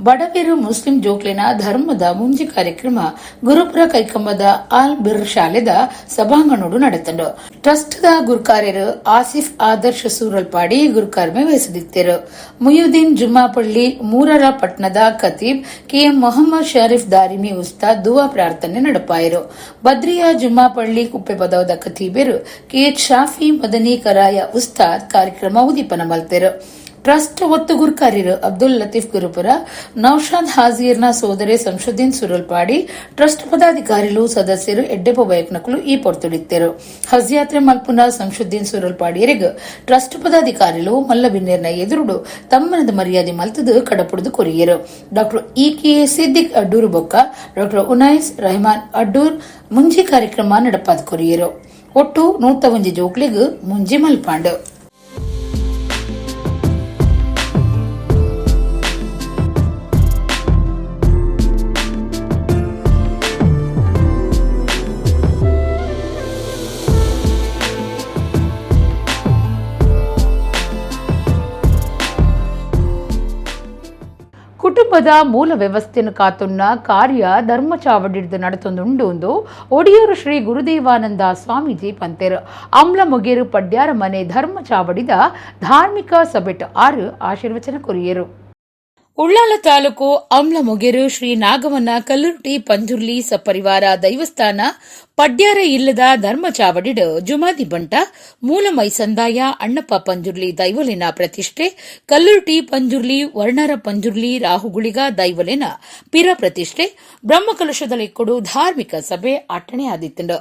ಬಡವೆರು ಮುಸ್ಲಿಂ ಜೋಕ್ಲೆನ ಧರ್ಮದ ಮುಂಜಿ ಕಾರ್ಯಕ್ರಮ ಗುರುಪುರ ಕೈಕಂಬದ ಆಲ್ ಬಿರ್ ಶಾಲೆದ ಸಭಾಂಗಣೋಡು ನಡೆತಂಡು. ಟ್ರಸ್ಟ್ the ಗುರ್ಕಾರ್ಯರು ಆಸಿಫ್ ಆದರ್ಶ ಸೂರಲ್ಪಾಡಿ ಗುರುಕಾರ್ಮೆ ವಹಿಸದಿತ್ತರು. ಮುಯುದ್ದೀನ್ ಜುಮ್ಮಾಪಳ್ಳಿ ಮೂರರ ಪಟ್ನದ ಖತೀಬ್ ಕೆಎಂ ಮೊಹಮ್ಮದ್ ಶರೀಫ್ ದಾರಿಮಿ ಉಸ್ತಾದ್ ದುವಾ ಪ್ರಾರ್ಥನೆ ನಡಪಾಯರು. ಬದ್ರಿಯಾ ಜುಮ್ಮಾಪಳ್ಳಿ ಕುಪ್ಪೆಪದವದ ಖತೀಬೆರು ಕೆಎಚ್ ಶಾಫಿ ಮದನಿ ಕರಾಯ ಉಸ್ತಾದ್ ಕಾರ್ಯಕ್ರಮ ಉದೀಪನ ಮಲ್ತೆರು. ಟ್ರಸ್ಟ್ ಒತ್ತು ಗುರ್ಕಾರ್ಯರು ಅಬ್ದುಲ್ ಲತೀಫ್ ಗುರುಪುರ, ನೌಶಾದ್ ಹಾಜೀರ್ನ ಸೋದರಿ ಸಂಶುದ್ದೀನ್ ಸುರಲ್ಪಾಡಿ, ಟ್ರಸ್ಟ್ ಪದಾಧಿಕಾರಿಲು, ಸದಸ್ಯರು, ಎಡ್ಡೆಪ ಬಯಕ್ನಕುಲು ಈ ಪೊರ್ತುಡಿತ್ತೆರು. ಹಜ್ ಯಾತ್ರೆ ಮಲ್ಪುನ ಸಂಶುದ್ದೀನ್ ಸುರಲ್ಪಾಡಿಯರಿಗೆ ಟ್ರಸ್ಟ್ ಪದಾಧಿಕಾರಿಲು ಮಲ್ಲಬಿನ್ನೇರ್ನ ಎದುರುಡು ತಮ್ಮನದ ಮರ್ಯಾದೆ ಮಲ್ತದು ಕಡಪುಡುದು ಕೊರಿಯರು. Doctor E K Siddique Addur ಬೊಕ್ಕ ಡಾಕ್ಟರ್ ಉನೈಸ್ ರೆಹಮಾನ್ ಅಡ್ಡೂರ್ ಮುಂಜಿ ಕಾರ್ಯಕ್ರಮ ನಡಪಾದ್ ಕೊರಿಯರು. ಒಟ್ಟು 101 ಜೋಕ್ಲಿಗ್ ಮುಂಜಿ ಮಲ್ಪಾಂಡು. ಕುಟುಂಬದ ಮೂಲ ವ್ಯವಸ್ಥೆಯನ್ನು ಕಾತುನ್ನ ಕಾರ್ಯ ಧರ್ಮ ಚಾವಡಿಡ್ದು ನಡೆತೊಂದುಂಡು ಒಂದು ಒಡಿಯೂರು ಶ್ರೀ ಗುರುದೇವಾನಂದ ಸ್ವಾಮೀಜಿ ಪಂತೆರು. ಅಮ್ಲ ಮೊಗೇರು ಪಡ್ಯಾರ ಮನೆ ಧರ್ಮ ಚಾವಡಿದ ಧಾರ್ಮಿಕ ಸಭೆಟ್ ಆರು ಆಶೀರ್ವಚನ ಕೊರಿಯರು. ಉಳ್ಳಾಲ ತಾಲೂಕು ಅಮ್ಲ ಮೊಗೇರು ಶ್ರೀ ನಾಗವನ ಕಲ್ಲುರ್ಟಿ ಪಂಜುರ್ಲಿ ಸಪರಿವಾರ ದೈವಸ್ಥಾನ ಪಡ್ಯಾರ ಇಲ್ಲದ ಧರ್ಮ ಚಾವಡಿಡ್ ಜುಮಾದಿ ಬಂಟ ಮೂಲಮೈ ಸಂದಾಯ ಅಣ್ಣಪ್ಪ ಪಂಜುರ್ಲಿ ದೈವಲಿನ ಪ್ರತಿಷ್ಠೆ, ಕಲ್ಲುರ್ಟಿ ಪಂಜುರ್ಲಿ ವರ್ಣರ ಪಂಜುರ್ಲಿ ರಾಹುಗುಳಿಗ ದೈವಲಿನ ಪಿರ ಪ್ರತಿಷ್ಠೆ, ಬ್ರಹ್ಮಕಲಶದಲ್ಲಿ ಧಾರ್ಮಿಕ ಸಭೆ ಅಟ್ಟಣೆ ಆದಿತ್ತಂಡು.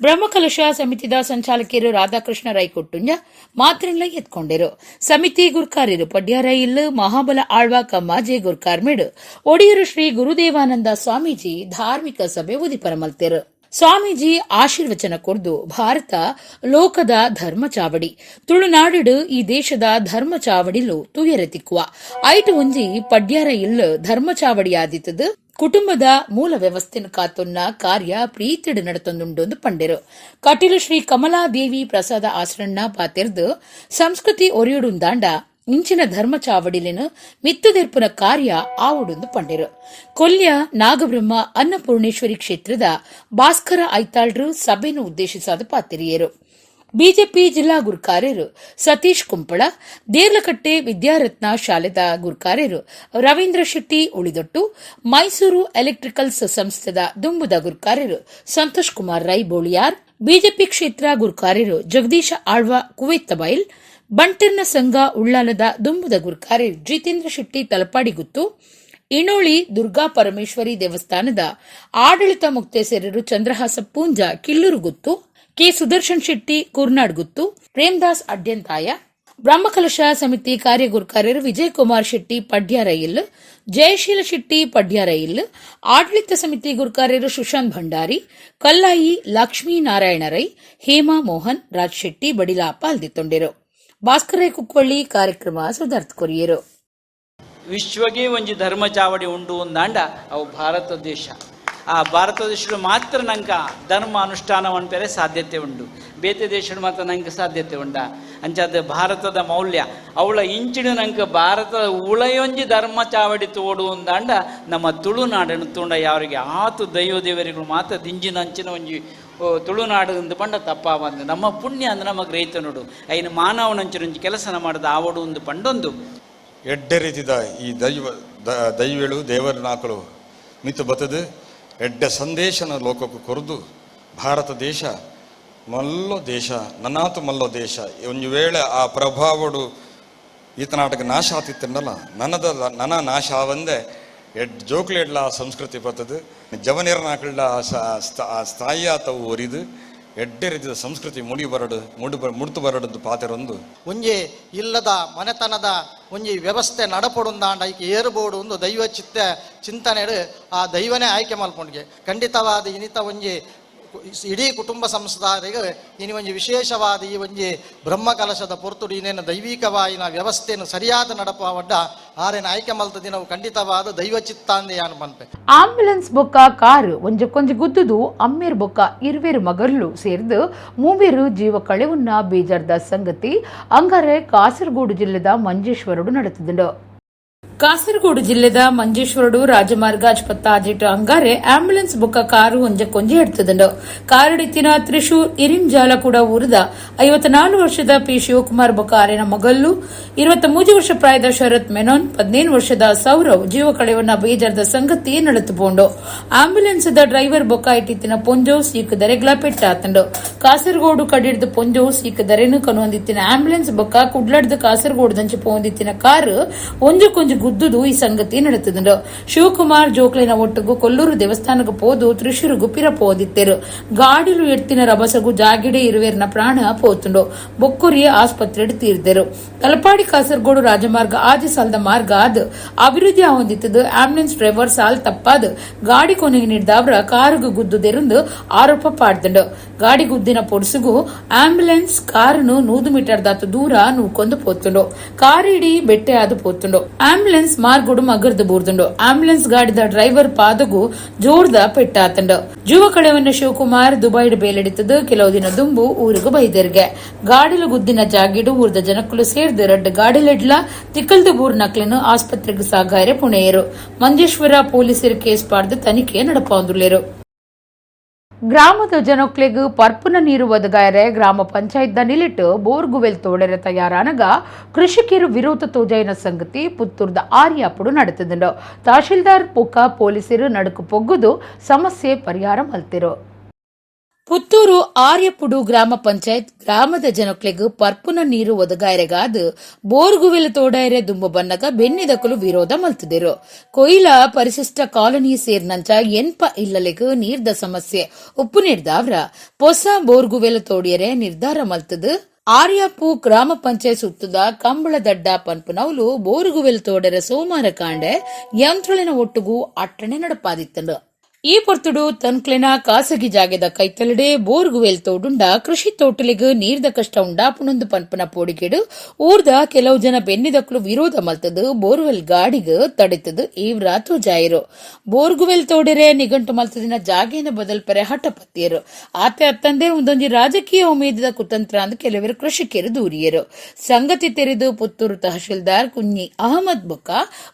ಬ್ರಹ್ಮಕಲಶ ಸಮಿತಿದ ಸಂಚಾಲಕಿಯರು ರಾಧಾಕೃಷ್ಣ ರೈ ಕೊಟ್ಟುಂಜ ಮಾತ್ರೆಲ್ಲ ಎತ್ಕೊಂಡರು. ಸಮಿತಿ ಗುರ್ಕಾರ್ಯರು ಪಡ್ಯಾರ ಇಲ್ಲು ಮಹಾಬಲ ಆಳ್ವ ಕಮ್ಮಾಜೆ ಗುರ್ಕಾರ್ಮೇಡು ಒಡಿಯೂರು ಶ್ರೀ ಗುರುದೇವಾನಂದ ಸ್ವಾಮೀಜಿ ಧಾರ್ಮಿಕ ಸಭೆ ಉದಿಪನ ಮಲ್ತೆರು. ಸ್ವಾಮೀಜಿ ಆಶೀರ್ವಚನ ಕೊರ್ದು ಭಾರತ ಲೋಕದ ಧರ್ಮ ಚಾವಡಿ, ತುಳುನಾಡಿಡು ಈ ದೇಶದ ಧರ್ಮ ಚಾವಡಿಲು ತುಯರೆ ತಿಕ್ಕುವ ಐಟು ಒಂಜಿ ಪಡ್ಯಾರ ಇಲ್ಲು ಧರ್ಮ ಚಾವಡಿಯಾದಿತ್ತದು. ಕುಟುಂಬದ ಮೂಲ ವ್ಯವಸ್ಥೆನ ಕಾತೊನ್ನ ಕಾರ್ಯ ಪ್ರೀತಿಡು ನಡತೊಂದುಂಡು ಪಂಡೆರು. ಕಟೀಲು ಶ್ರೀ ಕಮಲಾದೇವಿ ಪ್ರಸಾದ ಆಸರಣ್ಣ ಪಾತೆರ್ದು ಸಂಸ್ಕೃತಿ ಒರಿಯುಡುಂದಾಂಡ ಇಂಚಿನ ಧರ್ಮ ಚಾವಡಿಲೆನು ಮಿತ್ತುದೆರ್ಪುನ ಕಾರ್ಯ ಆವುಡುಂದು ಪಂಡೆರು. ಕೊಲ್ಯ ನಾಗಬ್ರಹ್ಮ ಅನ್ನಪೂರ್ಣೇಶ್ವರಿ ಕ್ಷೇತ್ರದ ಭಾಸ್ಕರ ಐತಾಳ್ರು ಸಭೆಯನ್ನು ಉದ್ದೇಶಿಸಾದ ಪಾತಿರಿಯರು. ಬಿಜೆಪಿ ಜಿಲ್ಲಾ ಗುರ್ಕಾರ್ಯರು ಸತೀಶ್ ಕುಂಪಳ, ದೇರ್ಲಕಟ್ಟೆ ವಿದ್ಯಾರತ್ನ ಶಾಲೆದ ಗುರ್ಕಾರ್ಯರು ರವೀಂದ್ರ ಶೆಟ್ಟಿ ಉಳಿದೊಟ್ಟು, ಮೈಸೂರು ಎಲೆಕ್ಟ್ರಿಕಲ್ಸ್ ಸಂಸ್ಥೆದ ದುಂಬುದ ಗುರ್ಕಾರ್ಯರು ಸಂತೋಷ್ ಕುಮಾರ್ ರೈ ಬೋಳಿಯಾರ್, ಬಿಜೆಪಿ ಕ್ಷೇತ್ರ ಗುರ್ಕಾರ್ಯರು ಜಗದೀಶ ಆಳ್ವ ಕುವೇತ್ತಬೈಲ್, ಬಂಟರ್ನ ಸಂಘ ಉಳ್ಳಾಲದ ದುಂಬುದ ಗುರ್ಕಾರ್ಯರು ಜಿತೇಂದ್ರ ಶೆಟ್ಟಿ ತಲಪಾಡಿಗುತ್ತು, ಇಣೋಳಿ ದುರ್ಗಾ ಪರಮೇಶ್ವರಿ ದೇವಸ್ಥಾನದ ಆಡಳಿತ ಮುಕ್ತೇಸರರು ಚಂದ್ರಹಾಸ ಪೂಂಜಾ ಕಿಲ್ಲೂರುಗುತ್ತು, ಕೆ ಸುದರ್ಶನ್ ಶೆಟ್ಟಿ ಕುರ್ನಾಡ್ಗುತ್ತು, ಪ್ರೇಮದಾಸ್ ಅಡ್ಯಂತಾಯ, ಬ್ರಹ್ಮಕಲಶ ಸಮಿತಿ ಕಾರ್ಯಗುರ್ಕಾರ್ಯರು ವಿಜಯಕುಮಾರ್ ಶೆಟ್ಟಿ ಪಡ್ಯಾರೈಲ್, ಜಯಶೀಲ ಶೆಟ್ಟಿ ಪಡ್ಯಾರೈಲ್, ಆಡಳಿತ ಸಮಿತಿ ಗುರ್ಕಾರ್ಯರು ಸುಶಾಂತ್ ಭಂಡಾರಿ, ಕಲ್ಲಾಯಿ ಲಕ್ಷ್ಮೀನಾರಾಯಣ ರೈ, ಹೇಮಾ ಮೋಹನ್, ರಾಜ್ ಶೆಟ್ಟಿ ಬಡಿಲಾ ಪಾಲ್ದಿತ್ತೊಂಡಿರು. ಭಾಸ್ಕರ ಕುಕ್ವಳ್ಳಿ ಕಾರ್ಯಕ್ರಮ ಸುಧಾರ್ಥ ಕೊರಿಯರು. ವಿಶ್ವಗೆ ಒಂಜಿ ಧರ್ಮ ಚಾವಡಿ ಉಂಡು ಅಂದಾಂಡ ಅವು ಭಾರತ ದೇಶ. ಆ ಭಾರತ ದೇಶದ ಮಾತ್ರ ನಂಕ ಧರ್ಮ ಅನುಷ್ಠಾನ ಪೇರೆ ಸಾಧ್ಯತೆ ಉಂಡು, ಬೇತೆ ದೇಶದ ಮಾತ್ರ ನಂಗೆ ಸಾಧ್ಯತೆ ಉಂಡ. ಅಂಚಾದ ಭಾರತದ ಮೌಲ್ಯ ಅವಳ ಇಂಚಿಡು ನಂಗೆ ಭಾರತದ ಉಳಯೊಂಜಿ ಧರ್ಮ ಚಾವಡಿ ತೋಡು ಅಂದಾಂಡ ನಮ್ಮ ತುಳುನಾಡನ್ನು ತೂಂಡ ಯಾರಿಗೆ ಆತು ದೈವ ದೇವರುಗಳು ಮಾತ್ರ ದಿಂಜಿನಂಚಿನ ಒಂಜಿ ತುಳುನಾಡು ಅಂದು ಪಂಡ ತಪ್ಪಾವಂದು ನಮ್ಮ ಪುಣ್ಯ ಅಂದ್ರೆ ನಮಗೆ ರೈತನುಡು ಐನು ಮಾನವನಂಚಿನೊಂಜಿ ಕೆಲಸನ ಮಾಡದ ಆವಡು ಒಂದು ಪಂಡೊಂದು ಎಡ್ಡೆ ರೀತಿದ ಈ ದೈವ ದೈವಳು ದೇವರನಾಕಲು ಮಿತ್ತು ಬತ್ತದು ಎಡ್ಡೆ ಸಂದೇಶನ ಲೋಕಕ್ಕೆ ಕೊರದು ಭಾರತ ದೇಶ ಮಲ್ಲೋ ದೇಶ ನನ್ನಾತು ಮಲ್ಲೋ ದೇಶ ಒಂದು ವೇಳೆ ಆ ಪ್ರಭಾವಡು ಈತನಾಟಕ ನಾಶ ಆತಿತ್ತಂಡಲ್ಲ ನನ್ನದ ನನ ನಾಶ ಆವಂದೆ ಎಡ್ ಜೋಕ್ಲೆಡ್ಲ ಆ ಸಂಸ್ಕೃತಿ ಬರ್ತದೆ ಜವನಿರನಾಕಳ್ಳ ಆ ಸ್ಥಾಯಿ ಆತವು ಒರಿದು ಎಡ್ಡೆ ರೀತಿಯ ಸಂಸ್ಕೃತಿ ಮುಡಿ ಬರಡು ಮುಡ್ತು ಬರಡದ್ದು ಪಾತೆರೊಂದು ಒಂಜಿ ಇಲ್ಲದ ಮನೆತನದ ಒಂಜಿ ವ್ಯವಸ್ಥೆ ನಡಪೊಡುಂದಾಂಡ ಐಕೆ ಏರುಬೋಡು ಒಂದು ದೈವ ಚಿತ್ತ ಚಿಂತನೆ ಆ ದೈವನೇ ಆಯ್ಕೆ ಮಲ್ಪೊಂಡಿಗೆ ಖಂಡಿತವಾದ ಇನಿತ ಒಂಜಿ ಇಡೀ ಕುಟುಂಬ ಸಂಸ್ಥಾರಿಗೆ ಇನಿ ಒಂಜಿ ವಿಶೇಷವಾದ ಈ ಒಂಜಿ ಬ್ರಹ್ಮಕಲಶದ ಪೊರ್ತುಡು ಇನ್ನೇನು ದೈವಿಕವಾಯಿನ ವ್ಯವಸ್ಥೆಯನ್ನು ಸರಿಯಾದ ನಡಪವಡ್ಡ ಆರೇನ ಆಯ್ಕೆ ಮಲ್ತ ದಿನವು ಖಂಡಿತವಾದ ದೈವ ಚಿತ್ತಾಂದೆ ಯಾನು ಪನ್ಪೆ. ಆಂಬ್ಯುಲೆನ್ಸ್ ಬೊಕ್ಕ ಕಾರು ಒಂಜಕ್ಕೊಂಜಿ ಗುದ್ದುದು ಅಮ್ಮೇರ್ ಬೊಕ್ಕ ಇರ್ವೇರು ಮಗರ್ಲು ಸೇರ್ದು ಮೂವೇರು ಜೀವ ಕಳೆವುನ್ನ ಬೇಜಾರ್ದ ಸಂಗತಿ ಅಂಗಾರೆ ಕಾಸರಗೋಡು ಜಿಲ್ಲೆದ ಮಂಜೇಶ್ವರಡು ನಡೆತಿದ್ದರು. ಕಾಸರಗೋಡು ಜಿಲ್ಲೆದ ಮಂಜೇಶ್ವರಡು ರಾಜಮಾರ್ಗ ಆಸ್ಪತ್ರೆ ಅಂಗಾರೆ ಆಂಬ್ಯುಲೆನ್ಸ್ ಬೊಕ್ಕ ಕಾರು ಒಂಜಕ್ಕೊಂಜಿ ಎಡ್ತದಂಡು. ಕಾರಡಿತ್ತಿನ ತ್ರಿಶೂರ್ ಇರಿಂಜಾಲ ಕೂಡ ಊರದ 54 ವರ್ಷದ ಪಿ ಶಿವಕುಮಾರ್ ಬೊಕ್ಕ ಆರೇನ ಮಗಲ್ಲು, 23 ವರ್ಷ ಪ್ರಾಯದ ಶರತ್ ಮೆನೋನ್, 15 ವರ್ಷದ ಸೌರವ್ ಜೀವ ಕಳೆವನ್ನ ಬೇಜಾರದ ಸಂಗತಿ ನಡೆತುಕೊಂಡು. ಆಂಬ್ಯುಲೆನ್ಸ್ the driver ಬೊಕ್ಕ ಇಟ್ಟಿತ್ತಿನ ಪೊಂಜೋ ಸೀಕ್ ದರೆಗ್ಲಾ ಪೆಟ್ಟಾತಂಡು. ಕಾಸರಗೋಡು ಕಡಿಡ್ದು ಪೊಂಜೋ ಸೀಕ್ ದರೆನು ಕನುವಂದಿತ್ತಿನ ಆಂಬ್ಯುಲೆನ್ಸ್ ಬೊಕ್ಕ ಕುಡ್ಲಡ್ದು ಕಾಸರಗೋಡು ದಂಚಿ ಪೋಂದಿತ್ತಿನ ಕಾರು ಒಂಜಕ್ಕೊಂಜಿ ಗುದ್ದುದು ಈ ಸಂಗತಿ ನಡೆತದಂಡು. ಶಿವಕುಮಾರ್ ಜೋಕ್ಲಿನ ಒಟ್ಟುಗು ಕೊಲ್ಲೂರು ದೇವಸ್ಥಾನಕ್ಕೆ ಪೋದು ತ್ರಿಶೂರುಗು ಪಿರ ಪೋದಿತ್ತೆರು. ಗಾಡಿಲು ಎಡ್ತಿನ ರಭಸಗು ಜಾಗಿಡೆ ಇರುವೇರ್ನ ಪ್ರಾಣ ಪೋತುಂಡು. ಬೊಕ್ಕುರಿಯ ಆಸ್ಪತ್ರೆ ತೀರ್ದೆರು. ತಲಪಾಡಿ ಕಾಸರಗೋಡು ರಾಜಮಾರ್ಗ ಆಜಿ ಸಾಲದ ಮಾರ್ಗ ಅದು ಅಭಿವೃದ್ಧಿ ಹೊಂದಿತ್ತದು. ಆಂಬ್ಯುಲೆನ್ಸ್ ಡ್ರೈವರ್ ಸಾಲ್ ತಪ್ಪಾದ ಗಾಡಿ ಕೊನೆಗೆ ನೀಡಿದವರ ಕಾರುಗು ಗುದ್ದುದೆರುಂದು ಆರೋಪ ಪಾಡ್ದಂಡು. ಗಾಡಿ ಗುದ್ದಿನ ಪೊಡ್ಸುಗು ಆಂಬ್ಯುಲೆನ್ಸ್ ಕಾರನ್ನು 100 ಮೀಟರ್ ದಾತು ದೂರ ನೂಕೊಂದು ಪೋತುಂಡು. ಕಾರಿಡಿ ಬೆಟ್ಟೆ ಆದು ಪೋತುಂಡು. ಆಂಬ್ಯುಲೆನ್ಸ್ ಮಾರ್ಗೋಡು ಮಗರ್ದು ಬೂರ್ದುಂಡು. ಆಂಬ್ಯುಲೆನ್ಸ್ ಗಾಡಿದ ಡ್ರೈವರ್ ಪಾದಗು ಜೋರ್ದ ಪೆಟ್ಟಾತಂಡು. ಜೀವ ಕಳೆವನ್ನ ಶಿವಕುಮಾರ್ ದುಬೈಡ್ ಬೇಲೆಡಿತದು ಕೆಲವು ದಿನ ದುಂಬು ಊರಿಗೂ ಬೈದೆರ್ಗೆ. ಗಾಡಿಲು ಗುದ್ದಿನ ಜಾಗಿಡು ಊರ್ದ ಜನಕ್ಕಲು ಸೇರ್ದು ರಡ್ಡು ಗಾಡಿಲೆಡ್ಲ ತಿಕ್ಕಲ್ದು ಬೂರ್ ನಕ್ಲೆನು ಆಸ್ಪತ್ರೆಗೆ ಸಾಗಾರೆ ಪುಣೆಯರು. ಮಂಜೇಶ್ವರ ಪೊಲೀಸರು ಕೇಸ್ ಪಾಡ್ದು ತನಿಖೆ ನಡಪಾಂದುಲ್ಲೇರು. ಗ್ರಾಮದ ಜನಕ್ಲೆಗ್ ಪರ್ಪುನ ನೀರು ಒದಗಾಯರೆ ಗ್ರಾಮ ಪಂಚಾಯತ್ ನಿಲಿಟ್ಟು ಬೋರ್ಗುವೆಲ್ ತೋಡೆರೆ ತಯಾರಾನಗ ಕೃಷಿಕರು ವಿರೋಧ ತೋಜಾಯಿನ ಸಂಗತಿ ಪುತ್ತೂರ್ದ ಆರ್ಯಾಪುಡು ನಡೆತದಂಡು. ತಹಶೀಲ್ದಾರ್ ಪೊಕ್ಕ ಪೊಲೀಸರು ನಡುಕು ಪೊಗ್ಗುದು ಸಮಸ್ಯೆ ಪರಿಹಾರ ಮಲ್ತಿರು. ಪುತ್ತೂರು ಆರ್ಯಪುಡು ಗ್ರಾಮ ಪಂಚಾಯತ್ ಗ್ರಾಮದ ಜನಕ್ಲೆಗ್ ಪರ್ಪುನ ನೀರು ಒದಗಾಯರೆಗಾದ ಬೋರ್ಗುವೆಲ್ ತೋಡಾಯರೆ ದುಂಬು ಬನ್ನಗ ಬೆನ್ನಿದಕಲು ವಿರೋಧ ಮಲ್ತಿದರು. ಕೊಯ್ಲ ಪರಿಶಿಷ್ಟ ಕಾಲೋನಿ ಸೇರ್ನಂಚ ಎನ್ಪ ಇಲ್ಲಲೆಗ್ ನೀರ್ದ ಸಮಸ್ಯೆ ಉಪ್ಪು ನೀರ್ದಾವ್ರ ಪೊಸ ಬೋರ್ಗುವೆಲ್ ತೋಡಿಯರೆ ನಿರ್ಧಾರ ಮಲ್ತದು. ಆರ್ಯಪು ಗ್ರಾಮ ಪಂಚಾಯತ್ ಸುತ್ತದ ಕಂಬಳದಡ್ಡ ಪನ್ಪುನವ್ಲು ಬೋರ್ಗುವೆಲ್ ತೋಡರೆ ಸೋಮಾರ ಕಾಂಡೆ ಯಂತ್ರಳಿನ ಒಟ್ಟುಗೂ ಅಟ್ಟಣೆ ನಡಪಾದಿತ್ತಂಡು. ಈ ಪೊರ್ತುಡು ತನ್ಕ್ಲೆನ ಖಾಸಗಿ ಜಾಗೆದ ಕೈತಲಡೆ ಬೋರ್ಗುವೆಲ್ ತೋಡುಂಡ ಕೃಷಿ ತೋಟಲಿಗ್ ನೀರ್ದ ಕಷ್ಟ ಉಂಡಾಪುಣೊಂದು ಪನ್ಪನ ಪೋಡಿಗೆಡು ಊರ್ದ ಕೆಲವು ಜನ ಬೆನ್ನಿದಕ್ಲು ವಿರೋಧ ಮಲ್ತದು ಬೋರ್ವೆಲ್ ಗಾಡಿಗ್ ತಡೆತದು ಈವ್ರ ತೋಜಾಯಿರು. ಬೋರ್ಗುವೆಲ್ ತೋಡೆರೆ ನಿಗಂಟು ಮಲ್ತದಿನ ಜಾಗೇನ ಬದಲ್ಪರೆ ಹಠಪತ್ತಿಯರು. ಆತೆ ಅತ್ತಂದೆ ಒಂದೊಂಜಿ ರಾಜಕೀಯ ಉಮೇದದ ಕುತಂತ್ರ ಅಂದ್ ಕೆಲವರು ಕೃಷಿಕರು ದೂರಿಯರು. ಸಂಗತಿ ತೆರೆದು ಪುತ್ತೂರು ತಹಶೀಲ್ದಾರ್ ಕುഞ്ഞಿ ಅಹಮದ್ ಬೊಕ್ಕ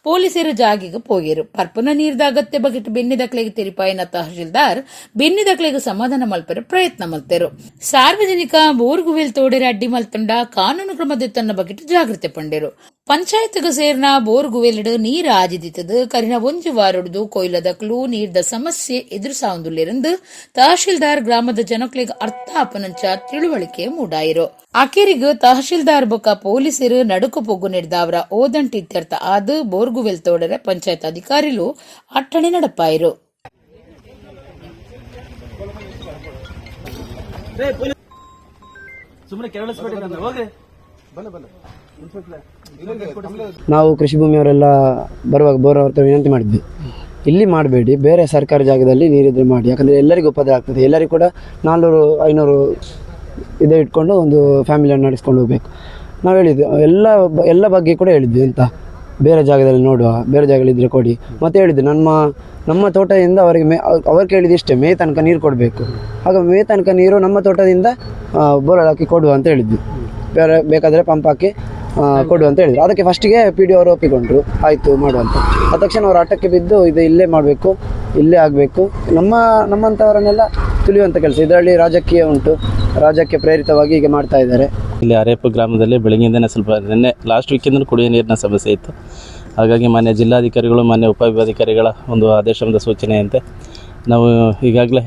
ಪೊಲೀಸರು ಜಾಗಿಗೆ ಪೋಯರು. ಪರ್ಪುನ ನೀರ್ದ ಅಗತ್ಯ ಬಗೆಟ್ ಬೆನ್ನಿದಕ್ಲೆಗ್ ತೆರಿಪಾಯಿನ ತಹಶೀಲ್ದಾರ್ ಬೆನ್ನಿದಕ್ಲೆಗ್ ಸಮಾಧಾನ ಮಲ್ಪೆರೆ ಪ್ರಯತ್ನ ಮಲ್ತೆರು. ಸಾರ್ವಜನಿಕ ಬೋರ್ಗುವೆಲ್ ತೋಡೆರೆ ಅಡ್ಡಿ ಮಲ್ತಂಡ ಕಾನೂನು ಕ್ರಮದ ತನ್ನ ಬಗೆಟ್ ಜಾಗೃತಿ ಪಂಡೆರು. ಪಂಚಾಯತ್ಗ್ ಸೇರ್ನ ಬೋರ್ಗುವೆಲ್ಡ್ ನೀರ್ ಆಜಿದಿತ್ತದು ಕರಿನ ಒಂಜಿ ವಾರೊಡ್ದು ಕೊಯ್ಲದಕ್ಲು ನೀರ್ದ ಸಮಸ್ಯೆ ಎದುರಿಸಾವುಂದುಲ್ಲೆರಂದು ತಹಶೀಲ್ದಾರ್ ಗ್ರಾಮದ ಜನಕ್ಲೆಗ್ ಅರ್ಥ ಆಪನಂಚ ತಿಳುವಳಿಕೆ ಮೂಡಾಯಿರು. ಆಖೇರಿಗ್ ತಹಶೀಲ್ದಾರ್ ಬೊಕ್ಕ ಪೊಲೀಸರು ನಡುಕು ಪೊಗ್ಗು ನೀಡ್ದಾವ್ರ ಓದಂಟಿ ಇತ್ಯರ್ಥ ಆದ್ ಬೋರ್ಗುವೆಲ್ ತೋಡರೆ ಪಂಚಾಯತ್ ಅಧಿಕಾರಿಲು ಅಟ್ಟಣೆ ನಡಪಾಯಿರು. ನಾವು ಕೃಷಿ ಭೂಮಿಯವರೆಲ್ಲ ಬರುವಾಗ ಬೋರ್ ಹತ್ರ ವಿನಂತಿ ಮಾಡಿದ್ವಿ, ಇಲ್ಲಿ ಮಾಡಬೇಡಿ, ಬೇರೆ ಸರ್ಕಾರಿ ಜಾಗದಲ್ಲಿ ನೀರಿದ್ರೆ ಮಾಡಿ, ಯಾಕಂದರೆ ಎಲ್ಲರಿಗೂ ಉಪದ್ರ ಆಗ್ತದೆ. ಎಲ್ಲರಿಗೂ ಕೂಡ 400-500 ಇದೇ ಇಟ್ಕೊಂಡು ಒಂದು ಫ್ಯಾಮಿಲಿಯನ್ನು ನಡೆಸ್ಕೊಂಡು ಹೋಗಬೇಕು. ನಾವು ಹೇಳಿದ್ವಿ ಎಲ್ಲ ಎಲ್ಲ ಬಗ್ಗೆ ಕೂಡ ಹೇಳಿದ್ವಿ, ಎಂತ ಬೇರೆ ಜಾಗದಲ್ಲಿ ನೋಡುವ, ಬೇರೆ ಜಾಗದಲ್ಲಿ ಕೊಡಿ. ಮತ್ತು ಹೇಳಿದ್ವಿ ನಮ್ಮ ನಮ್ಮ ತೋಟದಿಂದ ಅವರಿಗೆ ಅವರು ಕೇಳಿದ ಇಷ್ಟೇ, ಮೇ ತನಕ ನೀರು ಕೊಡಬೇಕು. ಆಗ ಮೇ ತನಕ ನೀರು ನಮ್ಮ ತೋಟದಿಂದ ಬೋರ್ ಹಾಕಿ ಕೊಡುವ ಅಂತ ಹೇಳಿದ್ವಿ. ಬೇರೆ ಬೇಕಾದರೆ ಪಂಪ್ ಹಾಕಿ ಕೊಡು ಅಂತ ಹೇಳಿದರು. ಅದಕ್ಕೆ ಫಸ್ಟಿಗೆ ಪಿ ಡಿ ಅವರು ಒಪ್ಪಿಕೊಂಡ್ರು, ಆಯಿತು ಮಾಡುವಂತ. ಆದ ತಕ್ಷಣ ಅವರು ಆಟಕ್ಕೆ ಬಿದ್ದು ಇದು ಇಲ್ಲೇ ಮಾಡಬೇಕು, ಇಲ್ಲೇ ಆಗಬೇಕು, ನಮ್ಮಂಥವರನ್ನೆಲ್ಲ ತುಳಿಯುವಂಥ ಕೆಲಸ. ಇದರಲ್ಲಿ ರಾಜಕೀಯ ಉಂಟು, ರಾಜಕೀಯ ಪ್ರೇರಿತವಾಗಿ ಹೀಗೆ ಮಾಡ್ತಾ ಇದ್ದಾರೆ. ಇಲ್ಲಿ ಅರೇಪು ಗ್ರಾಮದಲ್ಲಿ ಬೆಳಗ್ಗೆಯಿಂದನೇ ಸ್ವಲ್ಪ ನಿನ್ನೆ ಲಾಸ್ಟ್ ವೀಕಿಂದಲೂ ಕುಡಿಯೋ ನೀರಿನ ಸಮಸ್ಯೆ ಇತ್ತು. ಹಾಗಾಗಿ ಮಾನ್ಯ ಜಿಲ್ಲಾಧಿಕಾರಿಗಳು, ಮಾನ್ಯ ಉಪವಿಭಾಗಾಧಿಕಾರಿಗಳ ಒಂದು ಆದೇಶದ ಸೂಚನೆಯಂತೆ ನಾವು ಈಗಾಗಲೇ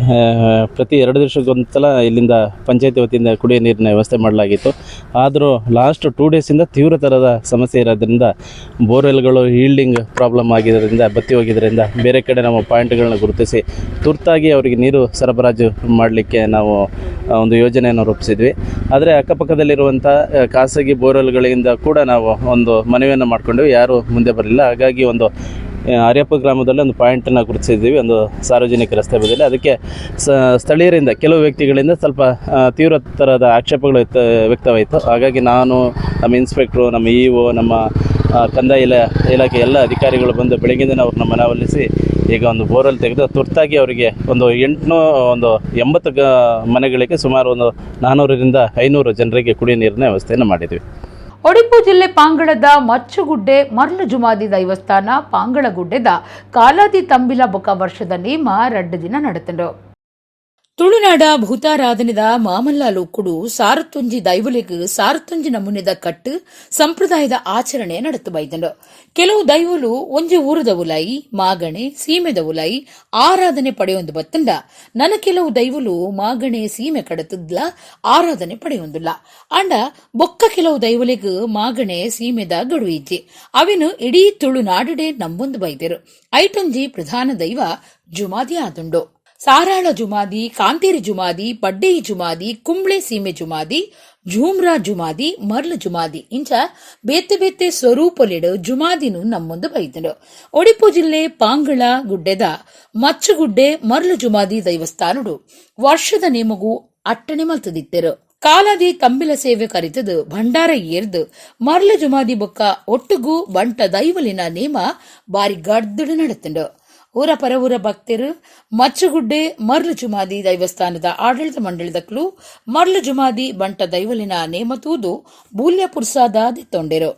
ಪ್ರತಿ 2 ದಿವಸಕ್ಕೊಂದ್ಸಲ ಇಲ್ಲಿಂದ ಪಂಚಾಯತಿ ವತಿಯಿಂದ ಕುಡಿಯೋ ನೀರಿನ ವ್ಯವಸ್ಥೆ ಮಾಡಲಾಗಿತ್ತು. ಆದರೂ ಲಾಸ್ಟ್ 2 ಡೇಸಿಂದ ತೀವ್ರ ಥರದ ಸಮಸ್ಯೆ ಇರೋದ್ರಿಂದ ಬೋರ್ವೆಲ್ಗಳು ಈಲ್ಡಿಂಗ್ ಪ್ರಾಬ್ಲಮ್ ಆಗಿರೋದ್ರಿಂದ, ಬತ್ತಿ ಹೋಗಿದ್ದರಿಂದ ಬೇರೆ ಕಡೆ ನಾವು ಪಾಯಿಂಟ್ಗಳನ್ನ ಗುರುತಿಸಿ ತುರ್ತಾಗಿ ಅವರಿಗೆ ನೀರು ಸರಬರಾಜು ಮಾಡಲಿಕ್ಕೆ ನಾವು ಒಂದು ಯೋಜನೆಯನ್ನು ರೂಪಿಸಿದ್ವಿ. ಆದರೆ ಅಕ್ಕಪಕ್ಕದಲ್ಲಿರುವಂಥ ಖಾಸಗಿ ಬೋರ್ವೆಲ್ಗಳಿಂದ ಕೂಡ ನಾವು ಒಂದು ಮನವಿಯನ್ನು ಮಾಡಿಕೊಂಡ್ವಿ, ಯಾರೂ ಮುಂದೆ ಬರಲಿಲ್ಲ. ಹಾಗಾಗಿ ಒಂದು ಆರ್ಯಪ್ಪ ಗ್ರಾಮದಲ್ಲಿ ಒಂದು ಪಾಯಿಂಟನ್ನು ಗುರುತಿಸಿದ್ದೀವಿ, ಒಂದು ಸಾರ್ವಜನಿಕ ರಸ್ತೆ ಬದಿಯಲ್ಲಿ. ಅದಕ್ಕೆ ಸ್ಥಳೀಯರಿಂದ ಕೆಲವು ವ್ಯಕ್ತಿಗಳಿಂದ ಸ್ವಲ್ಪ ತೀವ್ರ ಥರದ ಆಕ್ಷೇಪಗಳು ವ್ಯಕ್ತವಾಯಿತು. ಹಾಗಾಗಿ ನಾನು, ನಮ್ಮ ಇನ್ಸ್ಪೆಕ್ಟ್ರು, ನಮ್ಮ ಇ ಒ, ನಮ್ಮ ಕಂದಾಯ ಇಲಾಖೆ ಎಲ್ಲ ಅಧಿಕಾರಿಗಳು ಬಂದು ಬೆಳಗ್ಗಿಂದ ಅವ್ರನ್ನ ಮನವೊಲಿಸಿ ಈಗ ಒಂದು ಬೋರ್ವೆಲ್ ತೆಗೆದು ತುರ್ತಾಗಿ ಅವರಿಗೆ ಒಂದು 80 ಮನೆಗಳಿಗೆ ಸುಮಾರು ಒಂದು 400ರಿಂದ 500 ಜನರಿಗೆ ಕುಡಿಯುವ ನೀರಿನ ವ್ಯವಸ್ಥೆಯನ್ನು ಮಾಡಿದ್ವಿ. ಒಡಿಪು ಜಿಲ್ಲೆ ಪಾಂಗಳದ ಮಚ್ಚುಗುಡ್ಡೆ ಮರ್ಲು ಜುಮಾದಿ ದೈವಸ್ಥಾನ ಪಾಂಗಳಗುಡ್ಡೆದ ಕಾಲಾದಿ ತಂಬಿಲ ಬೊಕ ವರ್ಷದ ನೇಮ 2 ದಿನ ನಡೆತಂಡು. ತುಳುನಾಡ ಭೂತಾರಾಧನೆದ ಮಾಮಲ್ಲ ಲೋಕುಡು ಸಾರತ್ತೊಂಜಿ ದೈವಲೆಗ್ ಸಾರತ್ತೊಂಜಿ ನಮೂನೆದ ಕಟ್ಟು ಸಂಪ್ರದಾಯದ ಆಚರಣೆ ನಡೆತು ಬೈದಂಡು. ಕೆಲವು ದೈವಲು ಒಂಜಿ ಊರದ ಉಲಾಯಿ ಮಾಗಣೆ ಸೀಮೆದ ಉಲಾಯಿ ಆರಾಧನೆ ಪಡೆಯೊಂದು ಬತ್ತಂಡ, ನನ ಕೆಲವು ದೈವಲು ಮಾಗಣೆ ಸೀಮೆ ಕಡತದ್ಲ ಆರಾಧನೆ ಪಡೆಯೊಂದಿಲ್ಲ. ಅಂಡ ಬೊಕ್ಕ ಕೆಲವು ದೈವಲೆಗ್ ಮಾಗಣೆ ಸೀಮೆದ ಗಡುವು ಇಜ್ಜಿ, ಅವಿನು ಇಡೀ ತುಳುನಾಡುಡೆ ನಂಬೊಂದು ಬೈದರು. ಐಟೊಂಜಿ ಪ್ರಧಾನ ದೈವ ಜುಮಾದಿ ಆದುಂಡು. ಸಾರಾಳ ಜುಮಾದಿ, ಕಾಂತೇರಿ ಜುಮಾದಿ, ಪಡ್ಡೇಯಿ ಜುಮಾದಿ, ಕುಂಬ್ಳೆ ಸೀಮೆ ಜುಮಾದಿ, ಝೂಮ್ರಾ ಜುಮಾದಿ, ಮರ್ಲು ಜುಮಾದಿ ಇಂಚ ಬೇತೆ ಬೇತೆ ಸ್ವರೂಪಲಿಡು ಜುಮಾದಿನು ನಮ್ಮೊಂದು ಬೈದನು. ಒಡಿಪು ಜಿಲ್ಲೆ ಪಾಂಗಳ ಗುಡ್ಡೆದ ಮಚ್ಚುಗುಡ್ಡೆ ಮರ್ಲು ಜುಮಾದಿ ದೈವಸ್ಥಾನಡು ವರ್ಷದ ನೇಮಗೂ ಅಟ್ಟಣೆ ಮಲ್ತದಿತ್ತೆರು. ಕಾಲಾದಿ ತಂಬಿಲ ಸೇವೆ ಕರಿತದು ಭಂಡಾರ ಏರ್ದು ಮರ್ಲು ಜುಮಾದಿ ಬೊಕ್ಕ ಒಟ್ಟುಗೂ ಬಂಟ ದೈವಲಿನ ನೇಮ ಬಾರಿ ಗಡ್ದುಡು ನಡತಂಡು. ಊರ ಪರವೂರ ಭಕ್ತರು ಮಚ್ಚುಗುಡ್ಡೆ ಮರ್ಲು ಜುಮಾದಿ ದೈವಸ್ಥಾನದ ಆಡಳಿತ ಮಂಡಳಿದಕ್ಲು ಮರ್ಲು ಜುಮಾದಿ ಬಂಟ ದೈವಲಿನ ನೇಮ ತೂದು ಬೂಲ್ಯ ಪುರ್ಸಾದ ದಿತ್ತೊಂಡೆರು.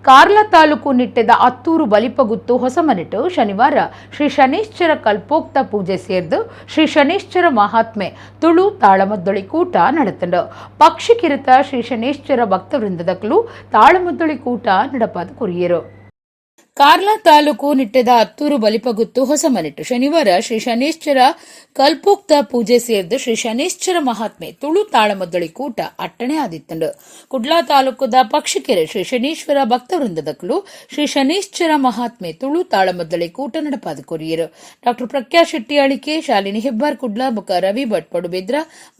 ಕಾರ್ಲ ತಾಲೂಕು ನಿಟ್ಟೆದ ಅತ್ತೂರು ಬಲಿಪಗುತ್ತು ಹೊಸಮನೆಟು ಶನಿವಾರ ಶ್ರೀ ಶನೇಶ್ವರ ಕಲ್ಪೋಕ್ತ ಪೂಜೆ ಸೇರ್ದು ಶ್ರೀ ಶನೇಶ್ವರ ಮಹಾತ್ಮೆ ತುಳು ತಾಳಮದ್ದೊಳಿ ಕೂಟ ನಡೆತಂಡು. ಪಕ್ಷಿಕಿರತ ಶ್ರೀ ಶನೇಶ್ವರ ಭಕ್ತವೃಂದದಕಲು ತಾಳಮದ್ದೊಳಿ ಕೂಟ ನಡಪಾದ ಕೊರಿಯರು. ಕಾರ್ಲ ತಾಲೂಕು ನಿಟ್ಟೆದ ಅತ್ತೂರು ಬಲಿಪಗುತ್ತು ಹೊಸಮನೆಟ್ಟು ಶನಿವಾರ ಶ್ರೀ ಶನೇಶ್ವರ ಕಲ್ಪೋಕ್ತ ಪೂಜೆ ಸೇರ್ದು ಶ್ರೀ ಶನೇಶ್ವರ ಮಹಾತ್ಮೆ ತುಳು ತಾಳಮದ್ದಳಿ ಕೂಟ ಅಟ್ಟಣೆ ಆದಿತ್ತಂಡು. ಕುಡ್ಲಾ ತಾಲೂಕುದ ಪಕ್ಷಿಕೆರೆ ಶ್ರೀ ಶನೇಶ್ವರ ಭಕ್ತವೃಂದದಕಲು ಶ್ರೀ ಶನೇಶ್ವರ ಮಹಾತ್ಮೆ ತುಳು ತಾಳಮದ್ದಳಿ ಕೂಟ ನಡಪಾದ ಕೊರಿಯರು. ಡಾಕ್ಟರ್ ಪ್ರಖ್ಯಾ ಶೆಟ್ಟಿ ಅಳಿಕೆ, ಶಾಲಿನಿ ಹೆಬ್ಬಾರ್ ಕುಡ್ಲಾ ಬೊಕ ರವಿ ಭಟ್ ಪಡುಬೇದ್ರ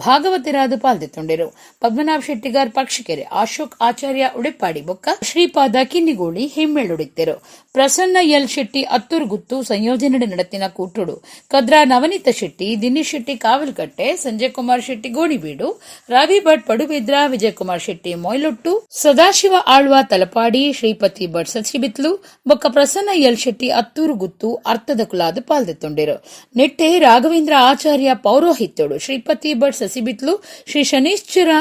ಭಾಗವತರಾದ ಪಾಲ್ದೆತ್ತೊಂಡೆರು. ಪದ್ಮನಾಭ ಶೆಟ್ಟಿಗಾರ್ ಪಕ್ಷಿಕೆರೆ, ಅಶೋಕ್ ಆಚಾರ್ಯ ಉಡೆಪಾಡಿ ಬೊಕ್ಕ ಶ್ರೀಪಾದ ಕಿನ್ನಿಗೋಳಿ ಹಿಮ್ಮೇಳುಡಿತ್ತೆರು. ಪ್ರಸನ್ನ ಎಲ್ ಶೆಟ್ಟಿ ಅತ್ತೂರುಗುತ್ತು ಸಂಯೋಜನೆ ನಡತಿನ ಕೂಟುಡು ಕದ್ರಾ ನವನೀತ ಶೆಟ್ಟಿ, ದಿನೇಶ್ ಶೆಟ್ಟಿ ಕಾವಲ್ಕಟ್ಟೆ, ಸಂಜಯ್ ಕುಮಾರ್ ಶೆಟ್ಟಿ ಗೋಣಿಬೀಡು, ರವಿ ಭಟ್ ಪಡುಬಿದ್ರ, ವಿಜಯಕುಮಾರ್ ಶೆಟ್ಟಿ ಮೊಯ್ಲೊಟ್ಟು, ಸದಾಶಿವ ಆಳ್ವ ತಲಪಾಡಿ, ಶ್ರೀಪತಿ ಭಟ್ ಸಸಿಬಿತ್ಲು ಬೊಕ್ಕ ಪ್ರಸನ್ನ ಎಲ್ ಶೆಟ್ಟಿ ಅತ್ತೂರುಗುತ್ತು ಅರ್ಥದ ಕುಲಾದ ಪಾಲ್ದೆತ್ತೊಂಡಿರು. ನೆಟ್ಟೆ ರಾಘವೇಂದ್ರ ಆಚಾರ್ಯ ಪೌರೋಹಿತ್ಯಡು ಶ್ರೀಪತಿ ಭಟ್ ಸಸಿಬಿತ್ಲು ಶ್ರೀ ಶನೇಶ್ವರ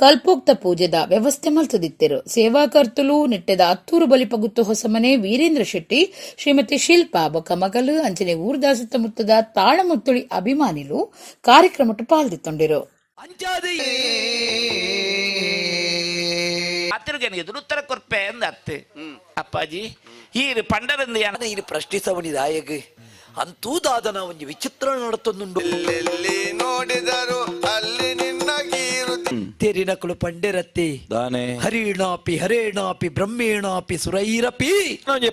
ಕಲ್ಪೋಕ್ತ ಪೂಜೆದ ವ್ಯವಸ್ಥೆ ಮಲ್ತದಿತ್ತೆರು. ಸೇವಾಕರ್ತುಲು ನಿಟ್ಟೆದ ಅತ್ತೂರು ಬಲಿಪಗುತ್ತು ಹೊಸಮನೆ ವೀರೇಂದ್ರ ಶೆಟ್ಟಿ, ಶ್ರೀಮತಿ ಶಿಲ್ಪಾ ಬೊಕ್ಕ ಮಗಲು ಅಂಚನೆ ಊರ್ದ ಸುತ್ತಮುತ್ತದ ತಾಳಮುತ್ತುಳಿ ಅಭಿಮಾನಿಲು ಕಾರ್ಯಕ್ರಮಟ್ಟು ಪಾಲ್ದಿತ್ತೊಂಡಿರು. ಉತ್ತರ ಕೊರ್ಪೆ ಅಂದ ಅಪ್ಪಾಜಿ ಈ ಪಂಡರಂದ ಪ್ರಶ್ನಿಸವನಿದಾಯಗ ಅಂತೂದಾದನ ಒಂದು ವಿಚಿತ್ರ ನಡತೊಂದುಂಡು. ನೋಡಿದರು ಅಲ್ಲಿ ನಿನ್ನ ತೆರಿನಕುಲು ಪಂಡೆರತ್ತಿ ಹರಿಣಾಪಿ ಹರೇಣಾಪಿ ಬ್ರಹ್ಮೇಣಾಪಿ ಸುರೈರಪಿ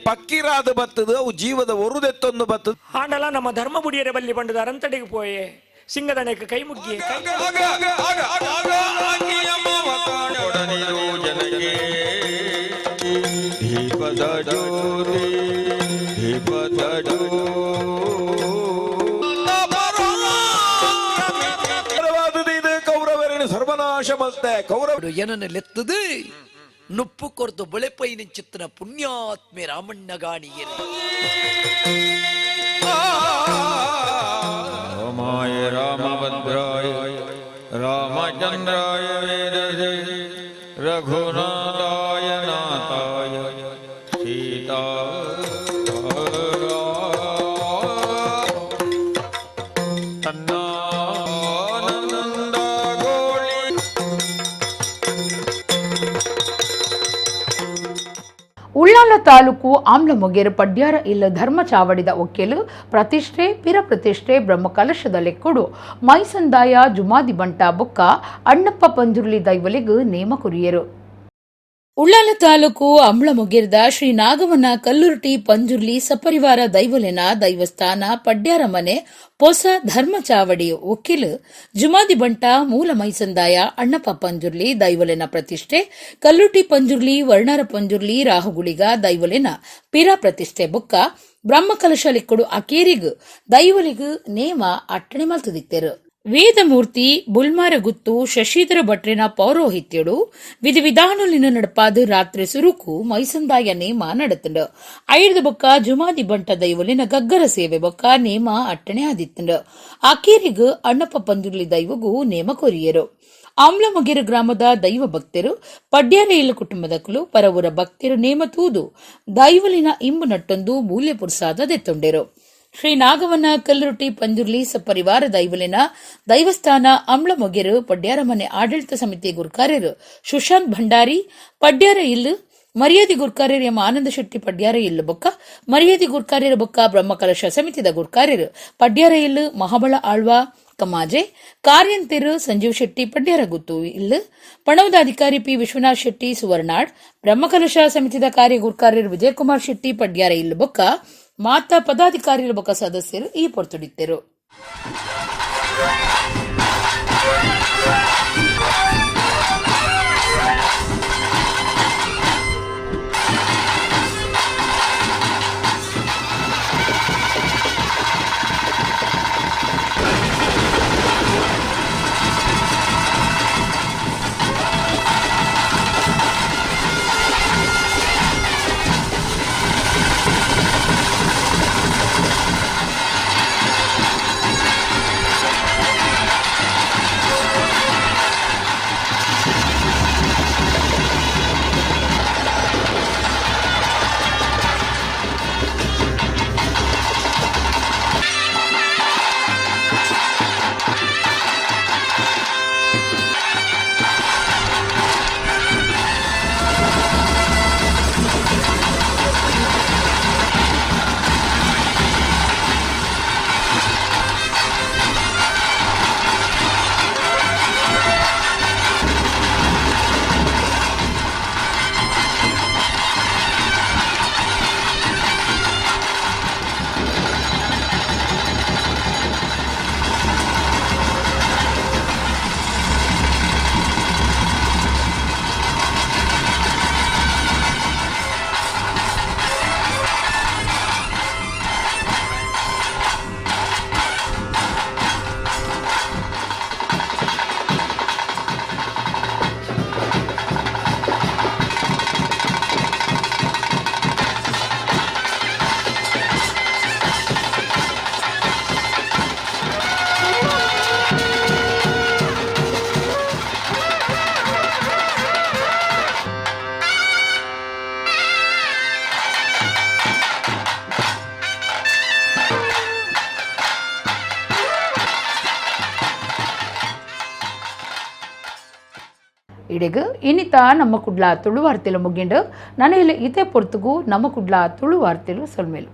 ಪಕ್ಕಿರಾದ ಬತ್ತದು ಅವು ಜೀವದ ಒರುದೆತ್ತೊಂದು ಬತ್ತದು. ಆಂಡಲ ನಮ್ಮ ಧರ್ಮ ಬುಡಿಯರೆ ಬಲ್ಲಿ ಬಂಡದ ಅರಂತಡೆಗೆ ಪೋಯೆ ಸಿಂಗದಣಕ್ಕೆ ಕೈ ಮುಗ್ಗಿ ದೀಪದ ಜ್ಯೋತಿ ದೀಪದ ಸರ್ವನಾಶ ಮಲ್ತೆ ಕೌರವ ಏನನ್ನು ಲೆತ್ತದು ನುಪ್ಪು ಕೊರ್ದು ಬೊಳೆಪೈನ ಚಿತ್ತನ ಪುಣ್ಯಾತ್ಮೆ ರಾಮಣ್ಣಗಾಣಿಯರು. ರಾಮಾಯ ರಾಮಭದ್ರಾಯ ರಾಮಚಂದ್ರಾಯ ವೇದಸೆ ರಘುನಾಥಾಯ ನಾಥಾಯ ಸೀತಾ ಉಳ್ಳಾಲ ತಾಲೂಕು ಆಮ್ಲಮೊಗೇರು ಪಡ್ಯಾರ ಇಲ್ಲ ಧರ್ಮ ಚಾವಡಿದ ಒಕ್ಕೆಲು ಪ್ರತಿಷ್ಠೆ ಪಿರ ಪ್ರತಿಷ್ಠೆ ಬ್ರಹ್ಮಕಲಶದ ಲೆಕ್ಕುಡು ಮೈಸಂದಾಯ ಜುಮಾದಿ ಬಂಟ ಬೊಕ್ಕ ಅಣ್ಣಪ್ಪ ಪಂಜುರ್ಲಿ ದೈವಲಿಗು ನೇಮ ಕುರಿಯರು. ಉಳ್ಳಾಲ ತಾಲೂಕು ಅಂಬ್ಲಮೊಗೇರ್ದ ಶ್ರೀ ನಾಗವನ ಕಲ್ಲುರ್ಟಿ ಪಂಜುರ್ಲಿ ಸಪರಿವಾರ ದೈವಲೆನ ದೈವಸ್ಥಾನ ಪಡ್ಯಾರ ಮನೆ ಪೊಸ ಧರ್ಮ ಚಾವಡಿ ಒಕ್ಕಿಲು ಜುಮಾದಿ ಬಂಟ ಮೂಲ ಮೈಸಂದಾಯ ಅಣ್ಣಪ್ಪ ಪಂಜುರ್ಲಿ ದೈವಲೆನ ಪ್ರತಿಷ್ಠೆ ಕಲ್ಲುರ್ಟಿ ಪಂಜುರ್ಲಿ ವರ್ಣಾರ ಪಂಜುರ್ಲಿ ರಾಹುಗುಳಿಗ ದೈವಲೆನ ಪಿರ ಪ್ರತಿಷ್ಠೆ ಬೊಕ್ಕ ಬ್ರಹ್ಮಕಲಶ ಲಿಕ್ಕುಡು ಅಕೇರಿಗು ದೈವಲಿಗು ನೇಮ ಅಟ್ಟಣೆ ಮಲ್ತದಿತ್ತೆರು. ವೇದಮೂರ್ತಿ ಬುಲ್ಮಾರಗುತ್ತು ಶಶಿಧರ ಭಟ್ರಿನ ಪೌರೋಹಿತ್ಯಡು ವಿಧಿ ವಿಧಾನಲಿನ ನಡಪಾದ ರಾತ್ರಿ ಸುರುಕು ಮೈಸಂದಾಯ ನೇಮ ನಡತಂಡು. ಐದು ಬೊಕ್ಕ ಜುಮಾದಿ ಬಂಟ ದೈವಲಿನ ಗಗ್ಗರ ಸೇವೆ ಬೊಕ್ಕ ನೇಮ ಅಟ್ಟಣೆ ಆದಿತ್ತಂಡು. ಆಕೇರಿಗು ಅಣ್ಣಪ್ಪ ಪಂಜುರ್ಲಿ ದೈವಗೂ ನೇಮ ಕೊರಿಯರು. ಆಮ್ಲಮೊಗೇರು ಗ್ರಾಮದ ದೈವ ಭಕ್ತರು ಪಡ್ಯಾರೆಯಿಲ್ಲ ಕುಟುಂಬದಕಲು ಪರವೂರ ಭಕ್ತರು ನೇಮ ತೂದು ದೈವಲಿನ ಇಂಬು ನಟ್ಟೊಂದು ಮೂಲ್ಯ ಪುರುಸಾದ ದೆತ್ತೊಂಡೆರು. ಶ್ರೀ ನಾಗವನ ಕಲ್ಲುರುಟಿ ಪಂಜುರ್ಲಿ ಸಪರಿವಾರ ದೈವಲಿನ ದೈವಸ್ಥಾನ ಅಂಬ್ಲಮೊಗೆರು ಪಡ್ಯಾರಮನೆ ಆಡಳಿತ ಸಮಿತಿ ಗುರ್ಕಾರ್ಯರು ಸುಶಾಂತ್ ಭಂಡಾರಿ ಪಡ್ಯಾರ ಇಲ್ಲು ಮರ್ಯಾದಿ ಗುರ್ಕಾರ್ಯರು ಎಂ ಆನಂದ ಶೆಟ್ಟಿ ಪಡ್ಯಾರ ಇಲ್ಲು ಬೊಕ್ಕ ಮರ್ಯಾದಿ ಗುರ್ಕಾರ್ಯರ ಬೊಕ್ಕ ಬ್ರಹ್ಮಕಲಶ ಸಮಿತಿದ ಗುರ್ಕಾರ್ಯರು ಪಡ್ಯಾರ ಇಲ್ಲು ಮಹಾಬಳ ಆಳ್ವ ಕಮಾಜೆ ಕಾರ್ಯಂತೆರು ಸಂಜೀವ್ ಶೆಟ್ಟಿ ಪಡ್ಯಾರ ಗುತ್ತು ಇಲ್ಲು ಪಣವದ ಅಧಿಕಾರಿ ಪಿ ವಿಶ್ವನಾಥ್ ಶೆಟ್ಟಿ ಸುವರ್ಣಾಡ್ ಬ್ರಹ್ಮಕಲಶ ಸಮಿತಿದ ಕಾರ್ಯ ಗುರ್ಕಾರ್ಯರು ವಿಜಯಕುಮಾರ್ ಶೆಟ್ಟಿ ಪಡ್ಯಾರ ಇಲ್ಲು ಬೊಕ್ಕ ಮಾತಾ ಪದಾಧಿಕಾರಿಗಳ ಬೊಕ್ಕ ಸದಸ್ಯರು ಈ ಪೊರ್ತುಡಿದ್ದರು. ಇಡೆಗ್ ಇನಿತ ನಮ್ಮ ಕುಡ್ಲ ತುಳುವಾರ್ತೆಲು ಮುಗಿಂಡು. ನನಯಿಲೆ ಇತೆ ಪೊರ್ತುಗು ನಮ್ಮ ಕುಡ್ಲ ತುಳುವಾರ್ತೆಲು ಸೊಲ್ಮೆಲು.